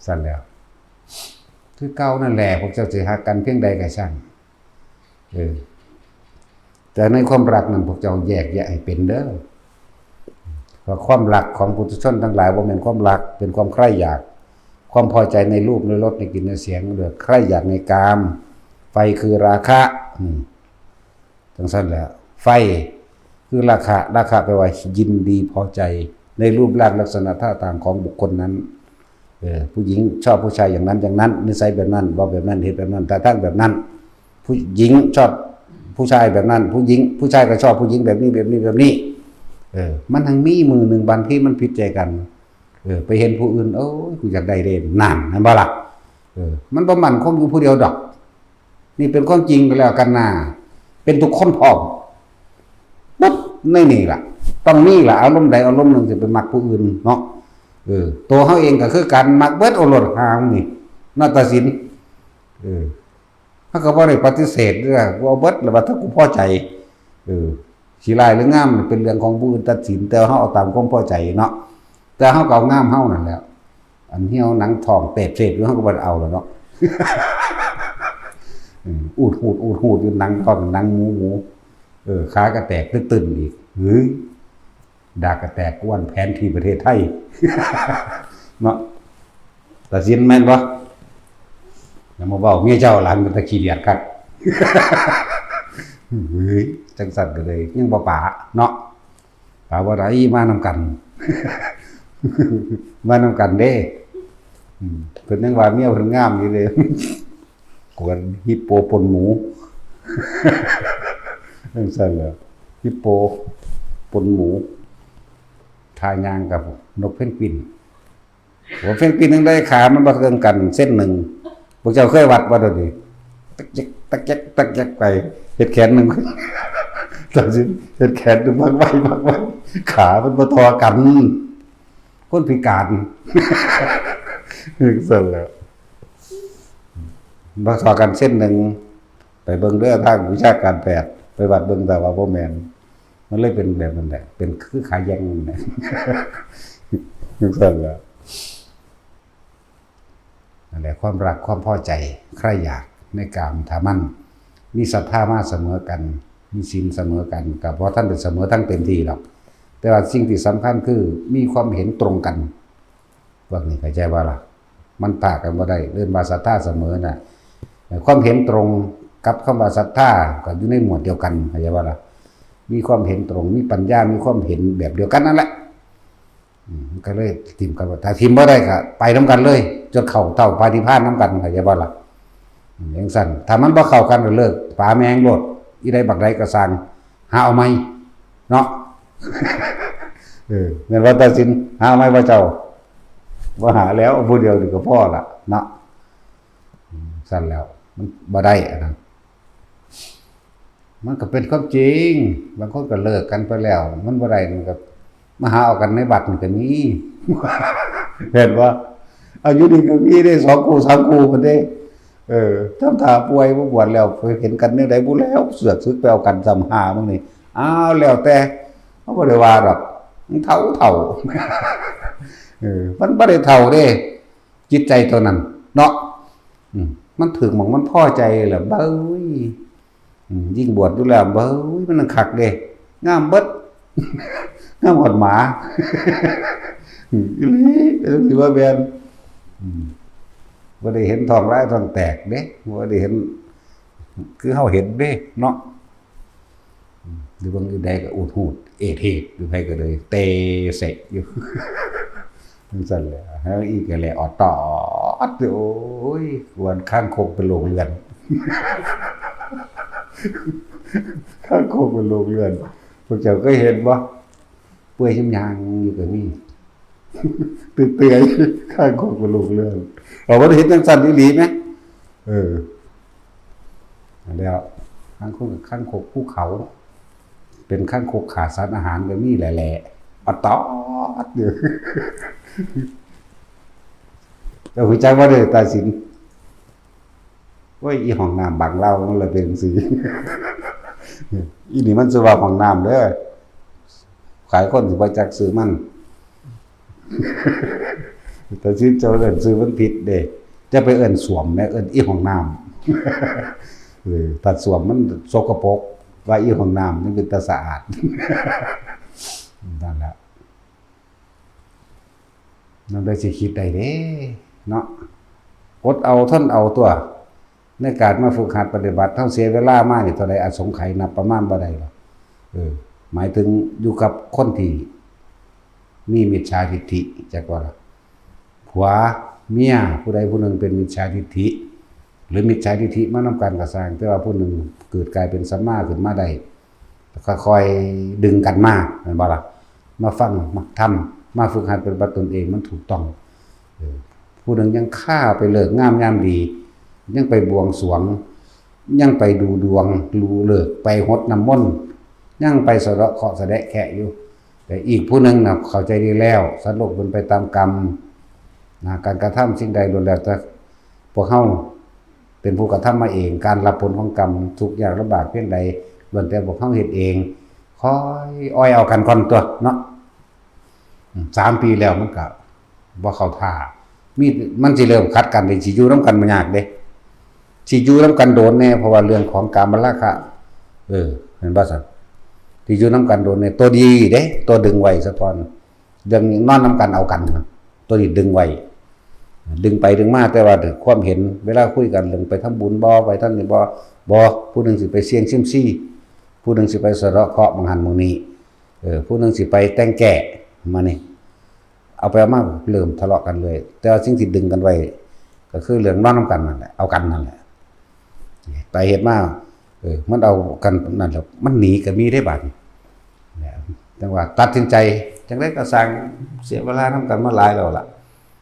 ซั่นแหล้ว คือเก่านั่นแหละ พวกเจ้าสิฮักกันเพียงใดก็ช่าง เออ แต่ในความรักนั้นพวกเจ้าแยกแยะให้เป็นเด้อ เพราะความรักของปุถุชนทั้งหลายบ่แม่นความรัก เป็นความใคร่อยาก ความพอใจในรูป ในรส ในกลิ่น ในเสียง หรือใคร่อยากในกาม ไฟคือราคะ อืม จั่งซั่นแหละ ไฟคือราคะ ราคะแปลว่ายินดีพอใจในรูปร่างลักษณะท่าทางของบุคคลนั้น เออ ผู้หญิงชอบผู้ชายอย่างนั้นอย่างนั้น นิสัยแบบนั้น เว้าแบบนั้น เฮ็ดแบบนั้น ท่าทางแบบนั้น ผู้หญิงชอบผู้ชายแบบนั้น ผู้หญิง ผู้ชายก็ชอบผู้หญิงแบบนี้ แบบนี้ แบบนี้ เออ มันทั้งมีมื้อหนึ่งบางทีมันผิดใจกัน เออ ไปเห็นผู้อื่น โอ้ย กูอยากได้เด้ นั่น แม่นบ่ล่ะ เออ มันบ่มั่นคงอยู่ผู้เดียวดอก นี่เป็นความจริงก็แล้วกันนะ เป็นทุกคนพร้อม ปุ๊บ ในนี่ล่ะ ต้องมีล่ะ อารมณ์ใดอารมณ์หนึ่งสิไปมักผู้อื่นเนาะ เออ ตัวเขาเองก็คือการมักเบิดเอาโลดหาหมู่นี่ นาฏศิลป์ เออ เขาก็บ่ได้ปฏิเสธเด้อ กูเอาเบิดแล้วว่าถ้ากูพอใจ เออ สิร้ายหรืองามเป็นเรื่องของผู้อื่นตัดสิน แต่เฮาเอาตามความพอใจเนาะ แต่เฮาก็เอางามเฮานั่นแหละ อันเหี่ยวหนังท้องเปรตๆอยู่ เฮาก็บ่ได้เอาแล้วเนาะ อืม อูดหูด อูดหูดอยู่ หนังท้อง หนังหมูหมู เออ ขากะแตกตึ้นๆอีก เฮ้ย ดากกะแตกกวนแผนที่ประเทศไทย เนาะ ตัดสินแม่นบ่ อย่ามาเว้าเมียเจ้าหลานเป็นตาขี้เดียดคัก เฮ้ย จังซั่นก็เลยยังบ่ป๋าเนาะ ป๋าบ่ได้ มานำกัน มานำกันเด้ อืม เพิ่นยังว่าเมียเพิ่นงามอยู่เด้ กวนฮิปโปปนหมู จังซั่นแหละ ฮิปโปปนหมู ท่ายางกับนกเพนกวิน โอ้ เพนกวินยังได้ขามันบ่เท่ากันเส้นหนึ่ง พวกเจ้าเคยวัดบ่เดี๋ยวนี้ ตักแจ๊ก ตักแจ๊ก ตักแจ๊กไป เฮ็ดแขนหนึ่ง ตัดสิน เฮ็ดแขนหนึ่ง บักไว้ บักไว้ ขามันบ่เท่ากัน คนพิการ จังซั่นแหละ บ่เท่ากันเส้นหนึ่ง ไปเบิ่งเด้อทางวิชาการแพทย์ ไปวัดเบิ่ง แต่ว่าบ่แม่น มันเลยเป็นแบบนั้นแหละ เป็นคือขาแยงนั่นแหละ จังซั่นแหละ นั่นแหละ ความรักความพอใจ ใคร่อยากในกาม ถ้ามันมีศรัทธามาเสมอกัน มีศีลเสมอกัน ก็บ่ทันได้เสมอทั้งเต็มที่หรอก แต่ว่าสิ่งที่สำคัญคือมีความเห็นตรงกัน พวกนี้เข้าใจบ่ล่ะ มันปะกันบ่ได้ เอิ้นว่าศรัทธาเสมอน่ะ ความเห็นตรงกับคำว่าศรัทธาก็อยู่ในหมวดเดียวกัน เข้าใจบ่ล่ะ มีความเห็นตรง มีปัญญา มีความเห็นแบบเดียวกันนั่นแหละ อืม มันก็เลยถิ่มกันว่า ถ้าถิ่มบ่ได้ก็ไปนำกันเลย จนเข้าเต้าพระนิพพานนำกัน เข้าใจบ่ล่ะ อืม จังซั่น ถ้ามันบ่เข้ากันก็เลิก ป๋าแม่งโลด อีใดบักใดก็ซ่าง หาเอาใหม่ เนาะ เออ แม่นว่าตัดสิน หาเอาใหม่บ่เจ้า บ่หาแล้ว ผู้เดียวนี่ก็พอละ เนาะ อืม ซั่นแล้ว มันบ่ได้อันนั้น มันก็เป็นความจริง บางคนก็เลิกกันไปแล้ว มันบ่ได้ มันก็มาหาเอากันในวัดนี่ก็มี เห็นบ่ เอาอยู่นี่ก็มีเด้ สองคู่ สามคู่ พุ้นเด้ เออ ทำท่าป่วย บ่บวชแล้ว ไปเห็นกันแนวใดบุแล้ว เสือกสึกไปเอากันซ้ำ ห้าหมู่นี่ อ้าว แล้วแต่ เฮาบ่ได้ว่าดอก มันเฒ่า เฒ่า เออ มันบ่ได้เฒ่าเด้ จิตใจตัวนั้น เนาะ อืม มันถืกหม่องมันพอใจแหละ เบ้ย อืม ยิ่งบวชอยู่แล้ว เบ้ย มันคักเด้ งามเบิด งามฮอดหมา อืม อีหลี เออ ถือว่าแม่น อืม บ่ได้เห็นท้องลายท้องแตกเด้ บ่ได้เห็น คือเฮาเห็นเด้ เนาะ อืม หรือบางทีใดก็อูดหูด เอดเฮดอยู่ ไผก็เลยเตะเสะอยู่ จังซั่นแหละ หาอีกก็แหละ ออดตอดอยู่ โอ้ย กวนคางคกเป็นโรคเลือด คางคกเป็นโรคเลือด พวกเจ้าเคยเห็นบ่ เปื่อยยำยางอยู่ก็มี เปื่อยๆ คางคกเป็นโรคเลือด เอาว่าเห็นจังซั่นอีหลีไหม เออ แล้ว คางคก คางคกภูเขา เป็นคางคกขาดสารอาหารก็มีแหละๆ ออดตอดอยู่ เจ้าฮู้จักบ่เด้อ ตาสิน โอ้ย อีห้องน้ำบังลาวมันเลยเป็นจังซี่ อีนี่มันชื่อว่าห้องน้ำเด้อ ขายคนสิบ่จักชื่อมัน แต่สิเจ้าเอิ้นชื่อมันผิดเด้ จะไปเอิ้นส้วมแหม เอิ้นอีห้องน้ำ เออ ถ้าส้วมมันสกปรก ว่าอีห้องน้ำนี่เป็นตาสะอาด นั่นแหละ นั่นได้สิคิดได้เด้ เนาะ อดเอาทนเอาตัว ในการมาฝึกหัดปฏิบัติ เฮาเสียเวลามานี่เท่าใด อสงไขยนับประมาณบ่ได้หรอก เออ หมายถึงอยู่กับคนที่มีมิจฉาทิฏฐิ จักว่าล่ะ ผัวเมียผู้ใดผู้หนึ่งเป็นมิจฉาทิฏฐิ หรือมิจฉาทิฏฐิมานำกันก็ซ่าง แต่ว่าผู้หนึ่งเกิดกลายเป็นสัมมาขึ้นมาได้ ค่อยๆดึงกันมา แม่นบ่ล่ะ มาฟัง มาทำ มาฝึกหัดปฏิบัติตนเอง มันถูกต้อง เออ ผู้หนึ่งยังฆ่าไปเลิกงามยามดี ยังไปบวงสรวง ยังไปดูดวง ดูฤกษ์ ไปหดน้ำมนต์ ยังไปสะเดาะเคราะห์สะแดะแคะอยู่ แต่อีกผู้หนึ่งนะเข้าใจดีแล้ว สัตว์โลกเป็นไปตามกรรมนะ การกระทำสิ่งใดล้วนแล้วแต่พวกเฮาเป็นผู้กระทำมาเอง การรับผลของกรรม ทุกข์ยากลำบากเพียงใดล้วนแต่พวกเฮาเฮ็ดเอง คอยอ้อยเอากันก่อนตัวเนาะ อืม สามปีแล้วมันก็บ่เข้าท่า มี มันสิเริ่มขัดกันเด้ สิอยู่นำกันบ่ยากเด้ สิอยู่นำกันโดนแน่ เพราะว่าเรื่องของกามราคะ เออ เห็นบ่ซั่น สิอยู่นำกันโดนแน่ ตัวดีเด้ ตัวดึงไว้ซะก่อน เรื่องนอนนำกันเอากัน ตัวนี้ดึงไว้ ดึงไปดึงมา แต่ว่าความเห็น เวลาคุยกันเรื่องไปทำบุญบ่ ไปทางนี้บ่ บ่ ผู้หนึ่งสิไปเสี่ยงเซียมซี ผู้หนึ่งสิไปสะเดาะเคราะห์หม่องหั้นหม่องนี้ เออ ผู้หนึ่งสิไปแต่งแก้ มานี่ เอาไปเอามาเริ่มทะเลาะกันเลย แต่ว่าสิ่งที่ดึงกันไว้ ก็คือเรื่องนอนนำกันนั่นแหละ เอากันนั่นแหละ ไปเฮ็ดมา เออ มันเอากันนั่นแหละ มันหนีก็มีได้บาดนี้ เนี่ย จังว่าตัดสินใจ จังได๋ก็ซ่าง เสียเวลานำกันมาหลายแล้วล่ะ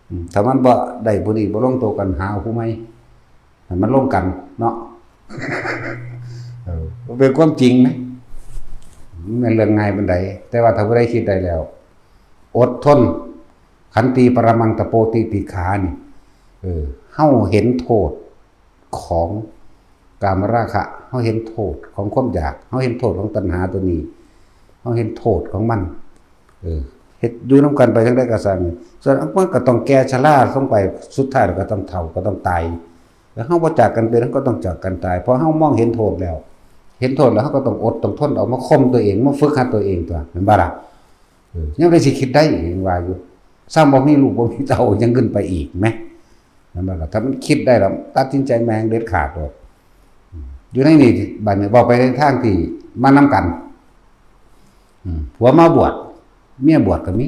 อืม ถ้ามันบ่ได้ผู้นี้ บ่ลงตัวกัน หาเอาผู้ใหม่ ให้มันลงกันเนาะ เออ มันเป็นความจริงนะ มันเป็นเรื่องง่ายปานใด แต่ว่าถ้าผู้ใดคิดได้แล้ว อดทน ขันติปรมังตะโปติติขานี่ เออ เฮาเห็นโทษของกามราคะ เฮาเห็นโทษของความอยาก เฮาเห็นโทษของตัณหาตัวนี้ เฮาเห็นโทษของมัน เออ เฮ็ดอยู่นำกันไปจั่งใดก็ซ่าง ส่วนมันก็ต้องแก่ชราลงไป สุดท้ายแล้วก็ต้องเฒ่า ก็ต้องตาย แล้วเฮาบ่จากกันเป็น เฮาก็ต้องจากกันตาย เพราะเฮามองเห็นโทษแล้ว เห็นโทษแล้วเฮาก็ต้องอดต้องทน เอามาข่มตัวเอง มาฝึกหัดตัวเองตัว แม่นบ่ล่ะ เออ ยังได้สิคิดได้อีก ยังว่าอยู่ ซ้ำบ่มีลูกบ่มีเต้ายังขึ้นไปอีกแหม นั่นแหละครับ ถ้ามันคิดได้แล้ว ตัดสินใจแม่งเด็ดขาดโลด อืม อยู่ในนี่ บัดนี้เว้าไปในทางที่มานำกัน อืม ผัวมาบวช เมียบวชก็มี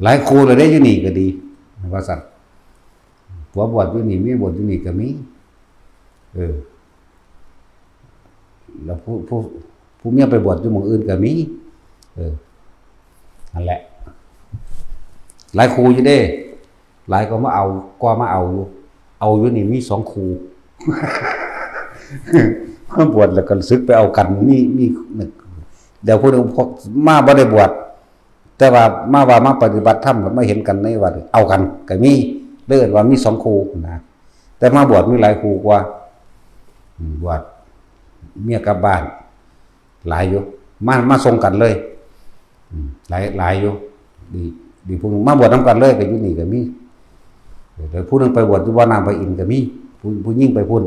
หลายคู่เลยเด้ อยู่นี่ก็ดี ว่าซั่น ผัวบวชอยู่นี่ เมียบวชอยู่นี่ก็มี เออ แล้วผู้ ผู้ ผู้เมียไปบวชอยู่หม่องอื่นก็มี เออ นั่นแหละ หลายคู่อยู่เด้ หลายก็มาเอา ก็มาเอาอยู่ เอาอยู่นี่มีสองคู่ มาบวชแล้วก็สึกไปเอากัน มี มี เดี๋ยวผู้หนึ่งพวกมาบ่ได้บวช แต่ว่ามา ว่ามาปฏิบัติธรรมแล้วมาเห็นกันในวัด เอากันก็มี เลยเอิ้นว่ามีสองคู่นะ แต่มาบวชมีหลายคู่กว่า อืม บวช เมียกลับบ้าน หลายอยู่ มา มาส่งกันเลย อืม หลาย หลายอยู่ ดี ดี ผู้หนึ่งมาบวชนำกันเลย ก็อยู่นี่ก็มี เดี๋ยวผู้หนึ่งไปบวชอยู่บ่อน้ำพระอินทร์ก็มี ผู้ ผู้หญิงไปพุ้น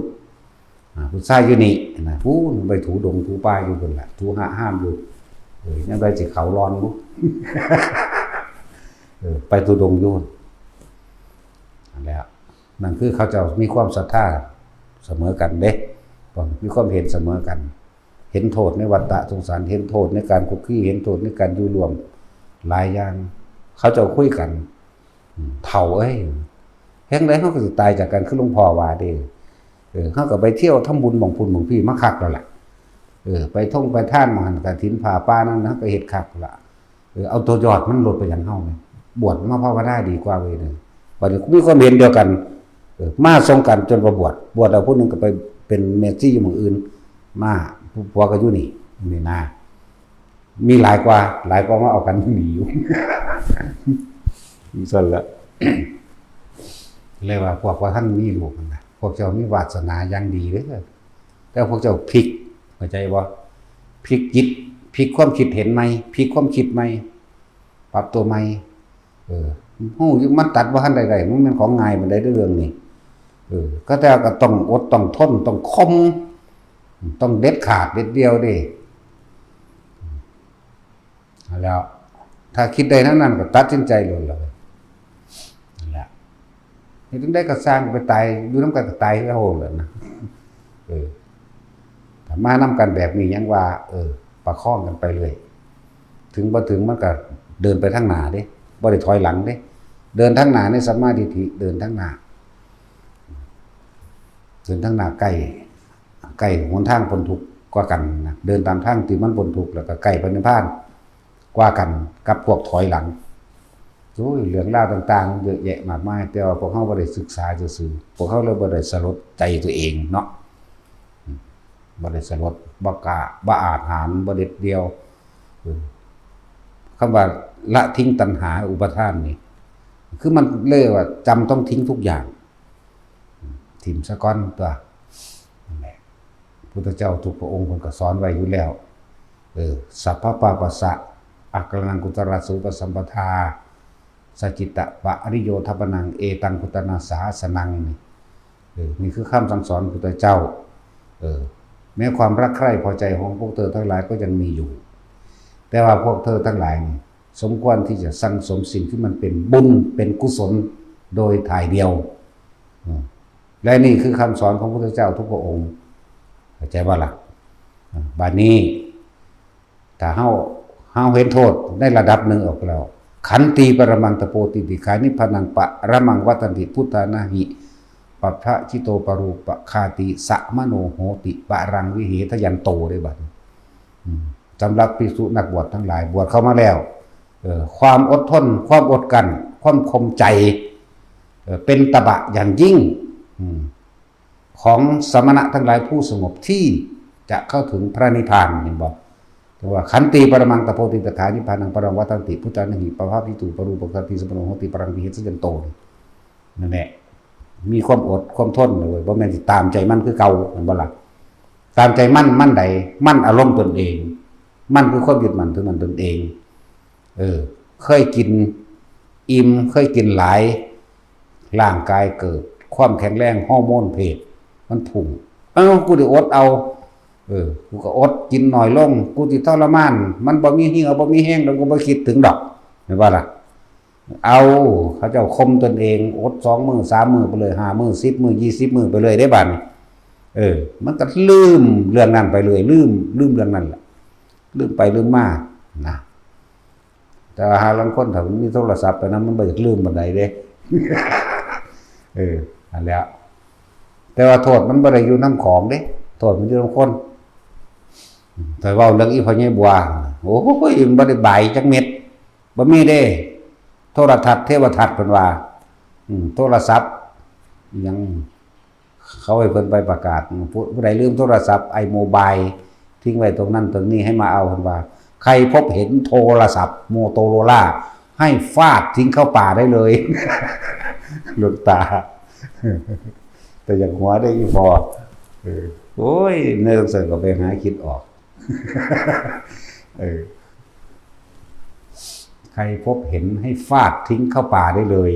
อ่า ผู้ชายอยู่นี่นะ พุ้นไปถูดงถูป่าอยู่พุ้นล่ะ ถูหะห้ามอยู่ เออ ยังได้สิเขาร้อนบุ เออ ไปธุดงค์อยู่นั่นแหละ นั่นคือเขาเจ้ามีความศรัทธาเสมอกันเด้ มีความเห็นเสมอกัน เห็นโทษในวัฏฏะสงสาร เห็นโทษในการคุกคี เห็นโทษในการอยู่ร่วม หลายอย่าง เขาเจ้าคุยกัน อืม เฒ่าเอ้ย แฮงใดเฮาก็สิตายจากกัน คือหลวงพ่อว่าเด้ เออ เฮาก็ไปเที่ยวทำบุญหม่องพุ้นหม่องพี้มาคักแล้วล่ะ เออ ไปท่องไปทานหม่องหั้น กฐินผ้าป่านั่น เฮาก็เฮ็ดคักละ เออ เอาตัวยอดมันลดไปหยังเฮาเนี่ย บวชมาภาวนาดีกว่าเว้ยเนี่ย บัดนี้มีความเห็นเดียวกัน เออ มาส่งกันจนว่าบวช บวชแล้วผู้หนึ่งก็ไปเป็นแม่ชีอยู่หม่องอื่น มา ผัวก็อยู่นี่ นี่นะ มีหลายกว่า หลายกว่ามาเอากันหนีอยู่ ซั่นละ เรียกว่าพวกว่าท่านมีลูกนั่นนะ พวกเจ้ามีวาสนาอย่างดีเด้อ แต่พวกเจ้าพลิก เข้าใจบ่ พลิกจิต พลิกความคิดเห็นใหม่ พลิกความคิดใหม่ ปรับตัวใหม่ เออ ฮู้อยู่ มันตัดบ่ทันได้ได้ มันเป็นของง่ายปานใดเด้อเรื่องนี้ เออ ก็แต่ก็ต้องอด ต้องทน ต้องข่ม ต้องเด็ดขาดเด็ดเดี่ยวเด้ เอาแล้ว ถ้าคิดได้แนวนั้นก็ตัดสินใจโลดเลย นั่นแหละ เฮ็ดจั่งใดก็ซ่าง ไปตาย อยู่นำกันก็ตายคือเก่าแหละนะ เออ ถ้ามานำกันแบบนี้ยังว่า เออ ประคองกันไปเลย ถึงบ่ถึงมันก็เดินไปทางหน้าเด้ บ่ได้ถอยหลังเด้ เดินทางหน้าในสัมมาทิฏฐิ เดินทางหน้า เดินทางหน้าใกล้ ใกล้หนทางพ้นทุกข์กว่ากันนะ เดินตามทางที่มันพ้นทุกข์แล้วก็ใกล้พระนิพพานกว่ากันกับพวกถอยหลัง โอ้ย เรื่องราวต่างๆ เยอะแยะมากมาย แต่ว่าพวกเฮาบ่ได้ศึกษาซื่อๆ พวกเฮาเลยบ่ได้สลดใจตัวเองเนาะ บ่ได้สลด บ่กล้า บ่อาจหาญ บ่เด็ดเดี่ยว เออ คำว่าละทิ้งตัณหาอุปาทานนี่ คือมันเลยว่าจำต้องทิ้งทุกอย่าง ถิ่มซะก่อนตัว นั่นแหละ พุทธเจ้าทุกพระองค์เพิ่นก็สอนไว้อยู่แล้ว เออ สัพพะปาปัสสะ อักขณังกุตราสุปสัมปทา สัจจิตะปะริโยธปนัง เอตังพุทธนาสาสนัง นี่ เออ นี่คือคำสั่งสอนพุทธเจ้า เออ แม้ความรักใคร่พอใจของพวกเธอทั้งหลายก็ยังมีอยู่ แต่ว่าพวกเธอทั้งหลายนี่ สมควรที่จะสั่งสมสิ่งที่มันเป็นบุญ เป็นกุศล โดยถ่ายเดียว อืม และนี่คือคำสอนของพระพุทธเจ้าทุกพระองค์ เข้าใจบ่ล่ะ อ่า บาดนี้ ถ้าเฮา เฮาเห็นโทษในระดับหนึ่งออกแล้ว ขันติปรมังตโปติติขานิพพานังปรมังวัตตันติพุทธานาหิ ปัพพะจิโตปรูปคาติสะมโนโหติปรังวิเหทยันโต ได้บัดนี้ อืม สำหรับภิกษุนักบวชทั้งหลาย บวชเข้ามาแล้ว เอ่อ ความอดทน ความอดกลั้น ความข่มใจ เอ่อ เป็นตบะอย่างยิ่ง อืม ของสมณะทั้งหลายผู้สงบที่จะเข้าถึงพระนิพพาน เห็นบ่ แต่ว่าขันติปรมังตโปติตถานิพพานังปรังวัตตันติพุทธานาหิ ปัพพะจิโตปรูปคาติสะมโนโหติปรังวิเหทยันโต นั่นแหละ มีความอดความทนเลย บ่แม่นสิตามใจมันคือเก่า เห็นบ่ล่ะ ตามใจมัน มันใด มันอารมณ์ตนเอง มันคือความยึดมั่นถือมั่นตนเอง เออ เคยกินอิ่ม เคยกินหลาย ร่างกายเกิดความแข็งแรง ฮอร์โมนเพศมันพุ่ง เอ้า กูได้อดเอา เออ กูก็อดกินน้อยลง กูสิทรมาน มันบ่มีเหี่ยวบ่มีแฮง แล้วกูบ่คิดถึงดอก เห็นบ่ล่ะ เอา เขาเจ้าข่มตนเอง อดสองมื้อสามมื้อไปเลย ห้ามื้อ สิบมื้อ ยี่สิบมื้อไปเลย ได้บัดนี้ เออ มันก็ลืมเรื่องนั้นไปเลย ลืม ลืมเรื่องนั้นแหละ ลืมไปลืมมา นะ แต่ว่าหาลางคนถ้ามันมีโทรศัพท์ไปนำ มันบ่อยากลืมปานใดเด้ เออ นั่นแหละ แต่ว่าโทษมันบ่ได้อยู่นำของเด้ โทษมันอยู่นำคน ถ้าเว้าเรื่องอีพ่อใหญ่บัว โอ้ย มันบ่ได้บายจักเม็ด บ่มีเด้ โทรทัศน์เทวทัศน์เพิ่นว่า อืม โทรศัพท์ ยัง เขาให้เพิ่นไปประกาศ ผู้ ผู้ใดลืมโทรศัพท์ไอ้โมบาย ทิ้งไว้ตรงนั้นตรงนี้ให้มาเอา เพิ่นว่า ใครพบเห็นโทรศัพท์โมโตโรล่า ให้ฟาดทิ้งเข้าป่าได้เลย หลวงตา แต่อย่างหัวได้อีพอ เออ โอ้ย ในสงสัยก็ไปหาคิดออก เออ ใครพบเห็นให้ฟาดทิ้งเข้าป่าได้เลย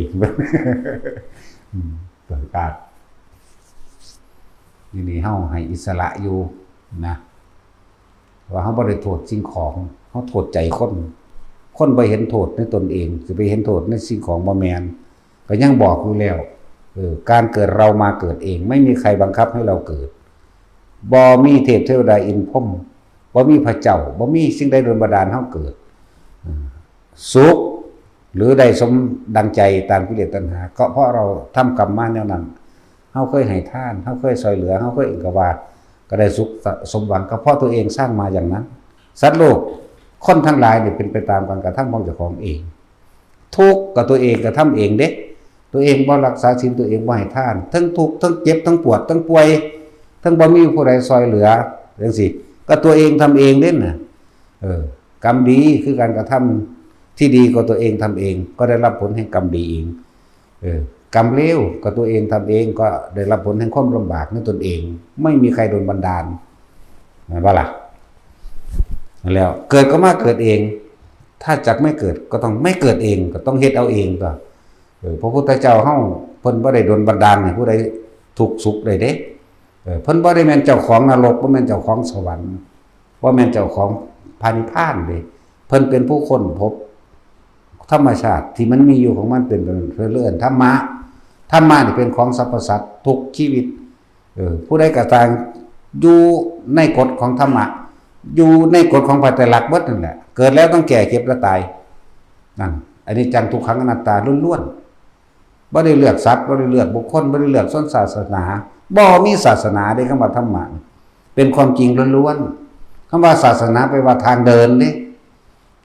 อืม ประกาศ นี่นี่เฮาให้อิสระอยู่นะ ว่าเฮาบ่ได้โทษสิ่งของ เฮาโทษใจคน คนบ่เห็นโทษในตนเอง สิไปเห็นโทษในสิ่งของบ่แม่น ก็ยังบอกอยู่แล้ว เออ การเกิดเรามาเกิดเอง ไม่มีใครบังคับให้เราเกิด บ่มีเทพเทวดาอินทร์พรหม บ่มีพระเจ้า บ่มีสิ่งใดดลบันดาลเฮาเกิด อืม สุข หรือได้สมดังใจตามกิเลสตัณหา ก็เพราะเราทำกรรมมาแนวนั้น เฮาเคยให้ทาน เฮาเคยช่วยเหลือ เฮาเคยอิหยังก็ว่า ก็ได้สุขสมหวัง ก็เพราะตัวเองสร้างมาอย่างนั้น สัตว์โลก คนทั้งหลายนี่เป็นไปตามการกระทำของเจ้าของเอง ทุกข์ก็ตัวเองกระทำเองเด้ ตัวเองบ่รักษาศีล ตัวเองบ่ให้ทาน ทั้งทุกข์ ทั้งเจ็บ ทั้งปวด ทั้งป่วย ทั้งบ่มีผู้ใดช่วยเหลือ จังซี้ ก็ตัวเองทำเองเด้น่ะ เออ กรรมดีคือการกระทำที่ดีก็ตัวเองทำเอง ก็ได้รับผลแห่งกรรมดีเอง เออ กรรมเลวก็ตัวเองทำเอง ก็ได้รับผลแห่งความลำบากในตนเอง ไม่มีใครดลบันดาล แม่นบ่ล่ะ นั่นแล้ว เกิดก็มาเกิดเอง ถ้าจักไม่เกิดก็ต้องไม่เกิดเอง ก็ต้องเฮ็ดเอาเองตัว เออ พระพุทธเจ้าเฮาเพิ่นบ่ได้ดลบันดาลให้ผู้ใดทุกข์สุขได้เด้ เออ เพิ่นบ่ได้แม่นเจ้าของนรก บ่แม่นเจ้าของสวรรค์ บ่แม่นเจ้าของพระนิพพานเด้ เพิ่นเป็นผู้ค้นพบธรรมชาติที่มันมีอยู่ของมันเป็นแบบนั้น เพิ่นเลยเอิ้นธรรมะ ธรรมะนี่เป็นของสรรพสัตว์ทุกชีวิต เออ ผู้ใดก็ตามอยู่ในกฎของธรรมะ อยู่ในกฎของพระไตรลักษณ์เบิดนั่นแหละ เกิดแล้วต้องแก่ เจ็บแล้วตาย นั่น อนิจจัง ทุกขัง อนัตตาล้วนๆ บ่ได้เลือกสัตว์ บ่ได้เลือกบุคคล บ่ได้เลือกชนศาสนา บ่มีศาสนาเด้ คำว่าธรรมะ เป็นความจริงล้วนๆ คำว่าศาสนาแปลว่าทางเดินเด้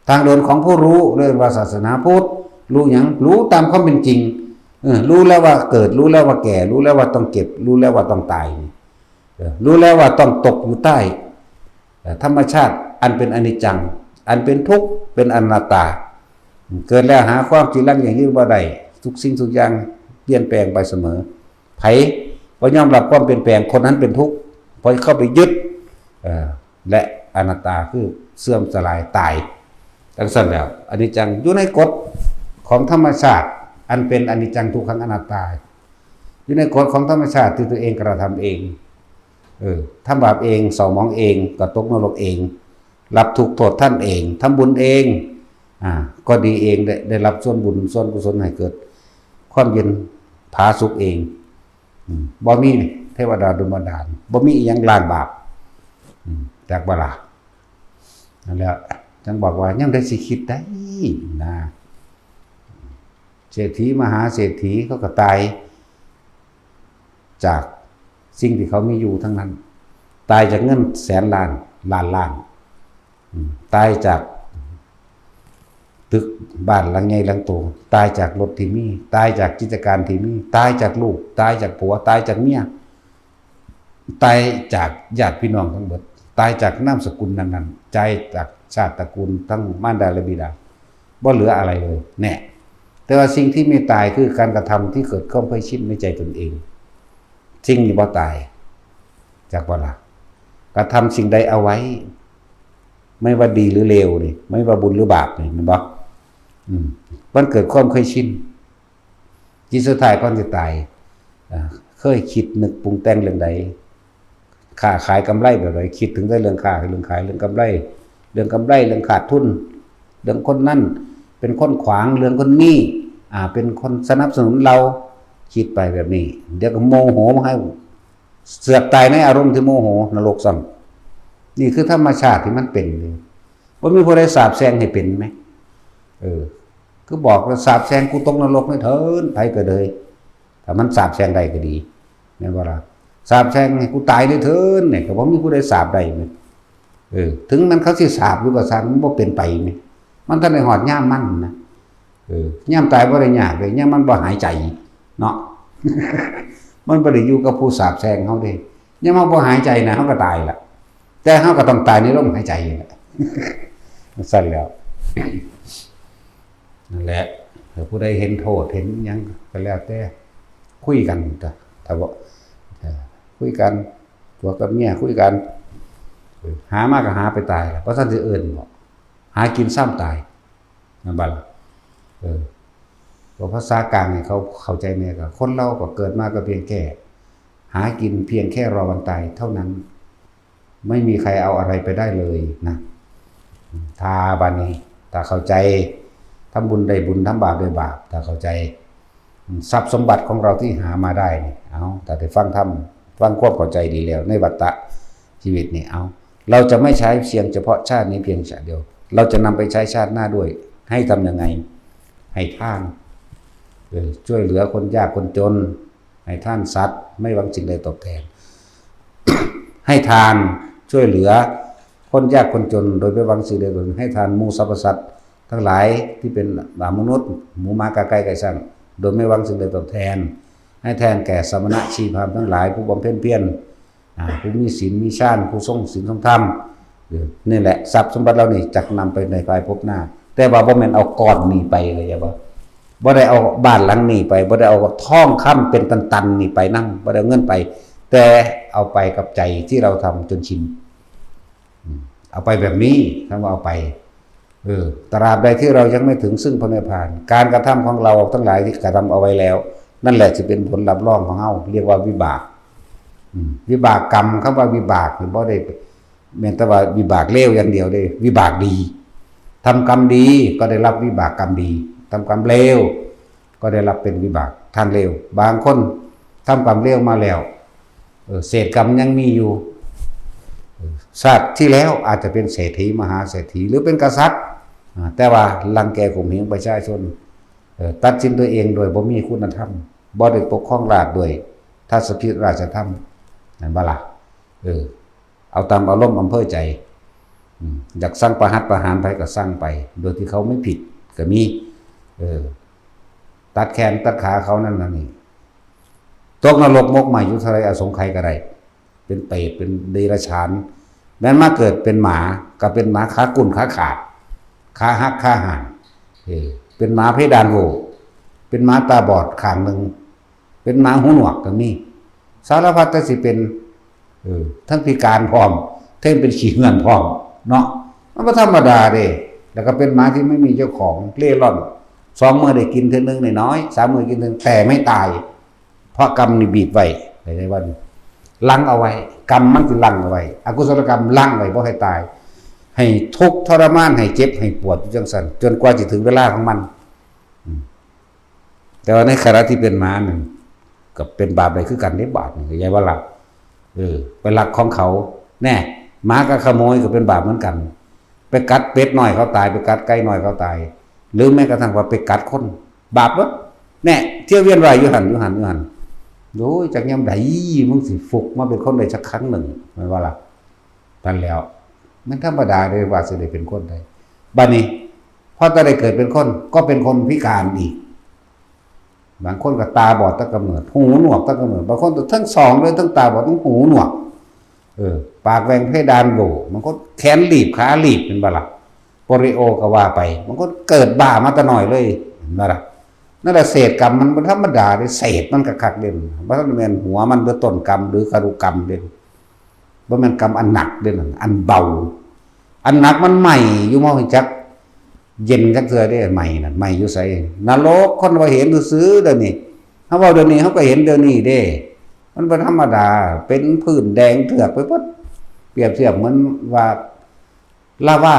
ทางเดินของผู้รู้ เรียกว่าศาสนาพุทธ รู้หยัง รู้ตามความเป็นจริง เออ รู้แล้วว่าเกิด รู้แล้วว่าแก่ รู้แล้วว่าต้องเจ็บ รู้แล้วว่าต้องตาย เออ รู้แล้วว่าต้องตกอยู่ใต้ เอ่อ ธรรมชาติอันเป็นอนิจจัง อันเป็นทุกข์ เป็นอนัตตา เกิดแล้วหาความจีรังยั่งยืนบ่ได้ ทุกสิ่งทุกอย่างเปลี่ยนแปลงไปเสมอ ไผบ่ยอมรับความเปลี่ยนแปลง คนนั้นเป็นทุกข์ เพราะเข้าไปยึด เอ่อ และอนัตตาคือเสื่อมสลายตาย จังซั่นแล้ว อนิจจังอยู่ในกฎของธรรมชาติ อันเป็นอนิจจังทุกขังอนัตตา อยู่ในกฎของธรรมชาติที่ตัวเองกระทำเอง เออ ทำบาปเอง เศร้าหมองเอง ก็ตกนรกเอง รับทุกข์โทษท่านเอง ทำบุญเอง อ่า ก็ดีเอง ได้ ได้รับส่วนบุญส่วนกุศลให้เกิดความเย็นผาสุกเอง อืม บ่มีเทวดาดลบันดาล บ่มีอิหยังล้างบาป อืม จักบ่ล่ะ นั่นแหละ จังบอกว่ายังได้สิคิดได้นะ เศรษฐีมหาเศรษฐีเขาก็ตาย จากสิ่งที่เขามีอยู่ทั้งนั้น ตายจากเงินแสนล้าน ล้านล้าน อืม ตายจากตึกบ้านหลังใหญ่หลังโต ตายจากรถที่มี ตายจากกิจการที่มี ตายจากลูก ตายจากผัว ตายจากเมีย ตายจากญาติพี่น้องทั้งหมด ตายจากนามสกุลนั้นๆ ตายจากชาติตระกูลทั้งมารดาและบิดา บ่เหลืออะไรเลย แน่ แต่ว่าสิ่งที่ไม่ตายคือการกระทำที่เกิดความเคยชินในใจตนเอง สิ่งนี้บ่ตาย จักบ่ล่ะ กระทำสิ่งใดเอาไว้ ไม่ว่าดีหรือเลวนี่ ไม่ว่าบุญหรือบาปนี่ แม่นบ่ อืม มันเกิดความเคยชิน จิตสุดท้ายก่อนสิตาย อ่า เคยคิดนึกปรุงแต่งเรื่องใด ค้าขายกำไรแบบใด คิดถึงแต่เรื่องค้า เรื่องขาย เรื่องกำไร เรื่องกำไร เรื่องขาดทุน เรื่องคนนั้นเป็นคนขวาง เรื่องคนนี้ อ่า เป็นคนสนับสนุนเรา คิดไปแบบนี้ เดี๋ยวก็โมโหมาให้ เสือกตายในอารมณ์ที่โมโห นรกซ้ำ นี่คือธรรมชาติที่มันเป็นอยู่ บ่มีผู้ใดสาปแช่งให้เป็นไหม เออ คือบอกว่าสาปแช่งกูตกนรกนี่เถิน ไผก็เลย ถ้ามันสาปแช่งได้ก็ดี แม่นบ่ล่ะ สาปแช่งให้กูตายนี่เถินเนี่ย ก็บ่มีผู้ใดสาปได้แม่น เออ ถึงมันเขาสิสาปอยู่ก็ซ่าง มันบ่เป็นไปแม่น มันทันได้ฮอดยามมันนะ เออ ยามตายบ่ได้ยากเลย ยามมันบ่หายใจเนาะ มันบ่ได้อยู่กับผู้สาปแช่งเฮาเด้ ยามเฮาบ่หายใจนะ เฮาก็ตายละ แต่เฮาก็ต้องตายในลมหายใจนี่แหละ ซั่นแล้ว นั่นแหละ ถ้าผู้ใดเห็นโทษเห็นหยังก็แล้วแต่ คุยกันก็ ถ้าบ่ เอ่อ คุยกัน ผัวกับเมียคุยกัน เออ หามาก็หาไปตายล่ะ บ่ทันสิเอิ้นบ่ หากินซ้ำตาย แม่นบ่ล่ะ เออ ว่าภาษากลางนี่เขาเข้าใจแน่ ก็คนเราก็เกิดมาก็เพียงแค่ หากินเพียงแค่รอวันตายเท่านั้น ไม่มีใครเอาอะไรไปได้เลยนะ ถ้าบัดนี้ ถ้าเข้าใจ ทำบุญได้บุญ ทำบาปได้บาป ถ้าเข้าใจ ทรัพย์สมบัติของเราที่หามาได้นี่ เอา ถ้าได้ฟังธรรม ฟังความเข้าใจดีแล้ว ในวัฏฏะชีวิตนี่ เอา เราจะไม่ใช้เพียงเฉพาะชาตินี้เพียงชาติเดียว เราจะนำไปใช้ชาติหน้าด้วย ให้ทำยังไง ให้ทาน เออ ช่วยเหลือคนยากคนจน ให้ทานสัตว์ ไม่หวังสิ่งใดตอบแทน ให้ทาน ช่วยเหลือ คนยากคนจน โดยไม่หวังสิ่งใดตอบแทน ให้ทานหมู่สรรพสัตว์ทั้งหลายที่เป็นมนุษย์ หมูหมากาไก่ไก่ช่าง โดยไม่หวังสิ่งใดตอบแทน ให้แทนแก่สมณะชีพราหมณ์ทั้งหลาย ผู้บำเพ็ญเพียร อ่า ผู้มีศีลมีฌาน ผู้ทรงศีลทรงธรรม เออ นี่แหละ ทรัพย์สมบัติเหล่านี้จักนำไปในภายภพหน้า แต่ว่าบ่แม่นเอาก้อนนี้ไป เข้าใจบ่ บ่ได้เอาบ้านหลังนี้ไป บ่ได้เอาทองคำเป็นตันๆนี่ไปนำ บ่ได้เอาเงินไป แต่เอาไปกับใจที่เราทำจนชิน อืม เอาไปแบบนี้ คำว่าเอาไป เออ ตราบใดที่เรายังไม่ถึงซึ่งพระนิพพาน การกระทำของเราทั้งหลายที่กระทำเอาไว้แล้ว นั่นแหละสิเป็นผลรับรองของเฮา เรียกว่าวิบาก อืม วิบากกรรม คำว่าวิบากนี่บ่ได้แม่นแต่ว่าวิบากเลวอย่างเดียวเด้ วิบากดี ทำกรรมดีก็ได้รับวิบากกรรมดี ทำกรรมเลวก็ได้รับเป็นวิบากทางเลว บางคนทำกรรมเลวมาแล้ว เออ เศษกรรมยังมีอยู่ เออ ชาติที่แล้วอาจจะเป็นเศรษฐีมหาเศรษฐี หรือเป็นกษัตริย์ อ่า แต่ว่ารังแกข่มเหงประชาชน เออ ตัดสินตัวเองโดยบ่มีคุณธรรม บ่ได้ปกครองราชย์ด้วยทัศพิธราชธรรม นั่นบ่ล่ะ เออ เอาตามอารมณ์อำเภอใจ อืม อยากสั่งประหัตประหารไผก็สั่งไป โดยที่เขาไม่ผิดก็มี เออ ตัดแขนตัดขาเขานั่นนั่นนี่ ตกนรกหมกไหม้อยู่เท่าไรอสงไขยก็ได้ เป็นเปรต เป็นเดรัจฉาน แม้นมาเกิดเป็นหมา ก็เป็นหมาขากุ่นขาขาด ขาหักขาห่าง เออ เป็นหมาเพดานโหว่ เป็นหมาตาบอดข้างหนึ่ง เป็นหมาหูหนวกก็มี สารพัดแต่สิเป็น เออ ทั้งพิการพร้อม ทั้งเป็นขี้เหื่อนพร้อม เนาะ มันบ่ธรรมดาเด้ แล้วก็เป็นหมาที่ไม่มีเจ้าของ เร่ร่อน สองมื้อได้กินเทื่อนึงน้อยๆ สามมื้อกินเทื่อนึง แต่ไม่ตาย เพราะกรรมนี่บีบไว้ ในวัน ลังเอาไว้ กรรมมันสิลังเอาไว้ อกุศลกรรมลังไว้บ่ให้ตาย ให้ทุกข์ทรมาน ให้เจ็บ ให้ปวดอยู่จังซั่น จนกว่าสิถึงเวลาของมัน อืม แต่ว่าในขณะที่เป็นหมานั่น ก็เป็นบาปได้คือกันเด้ บาปนี่ เข้าใจบ่ล่ะ เออ ไปลักของเขา แน่ หมากับขโมยก็เป็นบาปเหมือนกัน ไปกัดเป็ดน้อยเขาตาย ไปกัดไก่น้อยเขาตาย หรือแม้กระทั่งว่าไปกัดคน บาปเบิด แน่ เที่ยวเวียนว่ายอยู่หั่น อยู่หั่น อยู่หั่น โอ้ย จักยามใดมึงสิฟุกมาเป็นคนได้สักครั้งหนึ่ง แม่นบ่ล่ะ นั่นแล้ว มันธรรมดาเด้ว่าสิได้เป็นคนได้ บัดนี้ พอแต่ได้เกิดเป็นคน ก็เป็นคนพิการอีก บางคนก็ตาบอดตั้งกำเนิด หูหนวกตั้งกำเนิด บางคนก็ทั้งสองเลย ทั้งตาบอด ทั้งหูหนวก เออ ปากแหว่งเพดานโหว่ บางคนแขนหลีบ ขาหลีบ แม่นบ่ล่ะ โปลิโอก็ว่าไป บางคนเกิดบ้ามาแต่น้อยเลย แม่นบ่ล่ะ นั่นแหละ เศษกรรมมันบ่ธรรมดาเด้ เศษมันคักๆเด้ บ่ทันแม่นหัวมัน หรือต้นกรรม หรือคารุกรรมเด้ บ่แม่นกรรมอันหนักเด้นั่น อันเบา อันหนักมันไหม้อยู่ บ่ฮู้จักเย็นจักเทื่อเด้ ไหม้นั่น ไหม้อยู่ไส นรก คนว่าเห็นซื่อๆเดี๋ยวนี้ เฮาเว้าเดี๋ยวนี้ เฮาก็เห็นเดี๋ยวนี้เด้ มันบ่ธรรมดา เป็นพื้นแดงเถือกไปเบิด เปรียบเทียบเหมือนว่าลาวา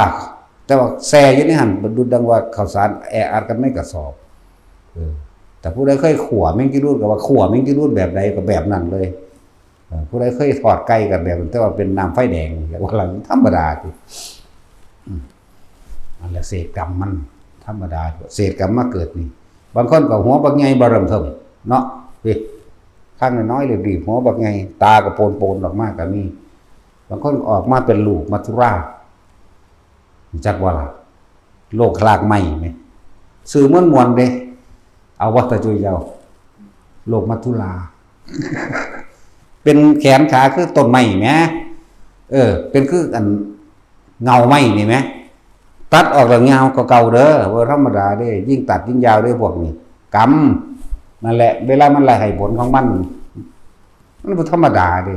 แต่ว่าแช่อยู่ในหั่น ดุจดังว่าข้าวสารแออัดกันในกระสอบ เออ แต่ผู้ใดเคยขั่วแมงจีนูนก็ว่าขั่วแมงจีนูนแบบใดก็แบบนั้นเลย เออ ผู้ใดเคยทอดไก่ก็แบบนั้น แต่ว่าเป็นน้ำไฟแดง อย่างว่าธรรมดาสิ อืม อันละเศษกรรมมันธรรมดา เศษกรรมมาเกิดนี่ บางคนก็หัวบักใหญ่บ่เริ่มเทิงเนาะ เฮ้ย ข้างน้อยๆ รีบๆ หัวบักใหญ่ ตาก็โปนๆ ออกมาก็มี บางคนก็ออกมาเป็นลูกมัจจุราช รู้จักบ่ล่ะ โลกคลากไม้ไหม ชื่อม่วนๆเด้ เอาบ่ตาจุยเจ้า โลกมัจจุรา เป็นแขนขาคือต้นไม้แหม เออ เป็นคืออันเงาไม้นี่แหม ตัดออกแล้วยาวกว่าเก่าเด้อ บ่ธรรมดาเด้ ยิ่งตัดยิ่งยาวเด้พวกนี้ กรรม นั่นแหละ เวลามันไล่ให้ผลของมัน มันบ่ธรรมดาเด้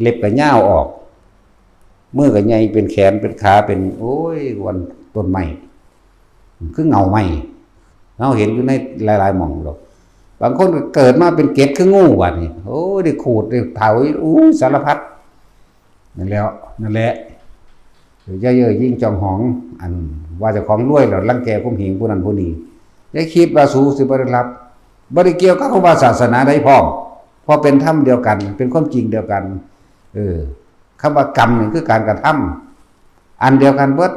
เล็บก็ยาวออก มือก็ใหญ่ เป็นแขน เป็นขา เป็น โอ้ย วันต้นไม้ คือเงาไม้ เฮาเห็นอยู่ในหลายๆหม่องดอก บางคนก็เกิดมาเป็นเกล็ดคืองู บัดนี้ โอ้ย ได้ขูด ได้เผา อู้ สารพัด นั่นแหล้ว นั่นแหละ อย่าเย่อหยิ่งจองหอง อันว่าเจ้าของรวยแล้วรังแกข่มเหงผู้นั้นผู้นี้ อย่าคิดว่าสูสิบ่ได้รับ บ่ได้เกี่ยวกับคำว่าศาสนาใดพร้อม เพราะเป็นธรรมเดียวกัน เป็นความจริงเดียวกัน เออ คำว่ากรรมนี่คือการกระทำ อันเดียวกันเบิด